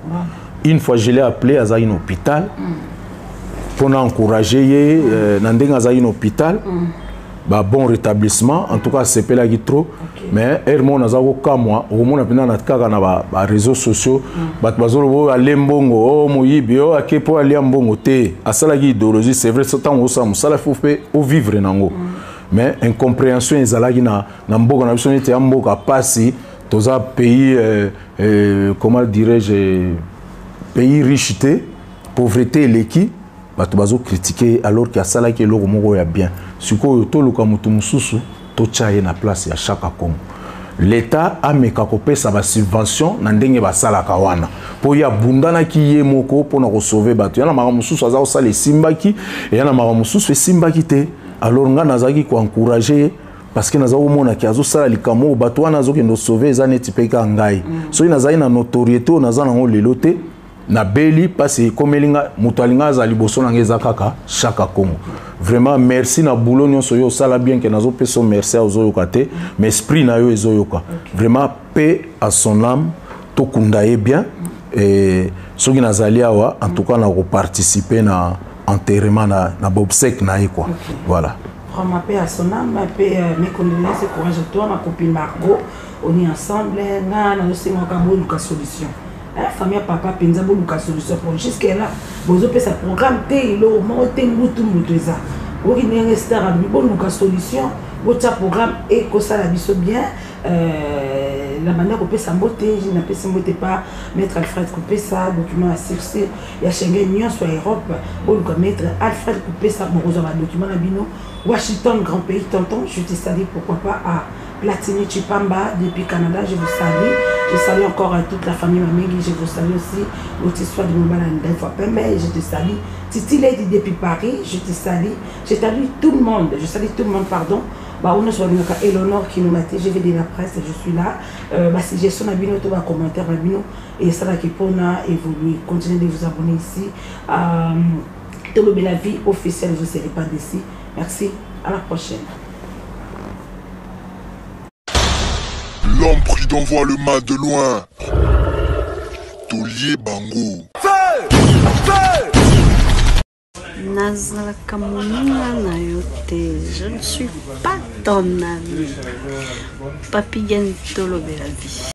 Une fois je l'ai appelé, azalaki na hôpital mpona encourager ye, na ndenge azalaki na hôpital, ba bon rétablissement. En tout cas asepelaki trop. Mais heure moko naza kokamwa, okomona mpenza na kaka na ba réseaux sociaux, bato bazoloba oyo alie mbongo, oyo moyibi, oyo ake mpo alia mbongo te. Asalaki idéologie, c'est vrai, ntango osala mosala fo mpe ovivre nango, mais incompréhension ezalaki na mboka na biso, neti ya mboka pasi, toza pays, comment dirais-je, pays riche te, pauvreté eleki, bato bazocritiquer alors ke asalaki eloko moko ya bien. Sikoyo toluka motu mosusu totya ye na place ya Chaka Congo. L'état ameka kopesa basubvention na ndenge basalaka wana, mpo ye abundanaki ye moko mpona kosauve bato. Ya na makambo mosusu aza kosala esimbaki, eya na makambo mosusu esimbaki te. Alors ngai nazalaki koencourage ye parce que naza komonaki azosala likambo oyo bato wana azokende osauve, eza neti mpe kaka ngai. Soki nazali na notoriété oyo naza nango lelo te, nabeli mpasi ekomeli nga, moto alinga aza liboso na nga eza kaka Chaka Congo. Vraiment merci na boulot nyonso oyo osala, bien ke nazopesa yo merci ozoyoka te, mais esprit na yo ezoyoka. Vraiment, paix à son âme, tokunda ye bien. Et soki nazali awa, en tout cas nakoparticipe na enterrement na bobsek na ye, quoi. Voilà. Vraiment, paix à son âme, paix, mes condoléances et courage à toi, ma copine Margot. On est ensemble, nga nazosengaka boluka solution. Hein, famille ya papa mpenza, boluka solution po jusque là bozopesa programme te, eloko moko te, mbutu mbutu eza oki ndenge star alobi, boluka solution, botia programme ekosala biso bien. Na banda kopesa mbote, napesi mbote pa maître Alfred Kopesa, document ya sursis ya Schengen nyonso ya Europe, boluka maître Alfred Kopesa, bokozwa badocument na bino. Washington, grand pays, tonton, je te salue, pourquoi pas à Platini Chipamba depuis Canada, je vous salue. Je salue encore à toute la famille Mamengi, je vous salue aussi. Otiswa de Mobala Ndaifa Pembe, je te salue. Titi Lady depuis Paris, je te salue. Je salue tout le monde, je salue tout le monde, pardon. Bah, on a Eleonore qui nous m'a je vais de la presse, je suis là. Bah, suggestion na bino, tout ba commentaire na bino, et ça là qui pour évoluer. Continuez de vous abonner ici. Tolobi la vie officielle, vous ne serez pas déçus. Merci, à la prochaine. L'homme prudent voit le mal de loin. Taulier Bango. Feu! Feu! Nazalaka moninga na yo te, je ne suis pas ton ami. Papi Gen, tolobela vie.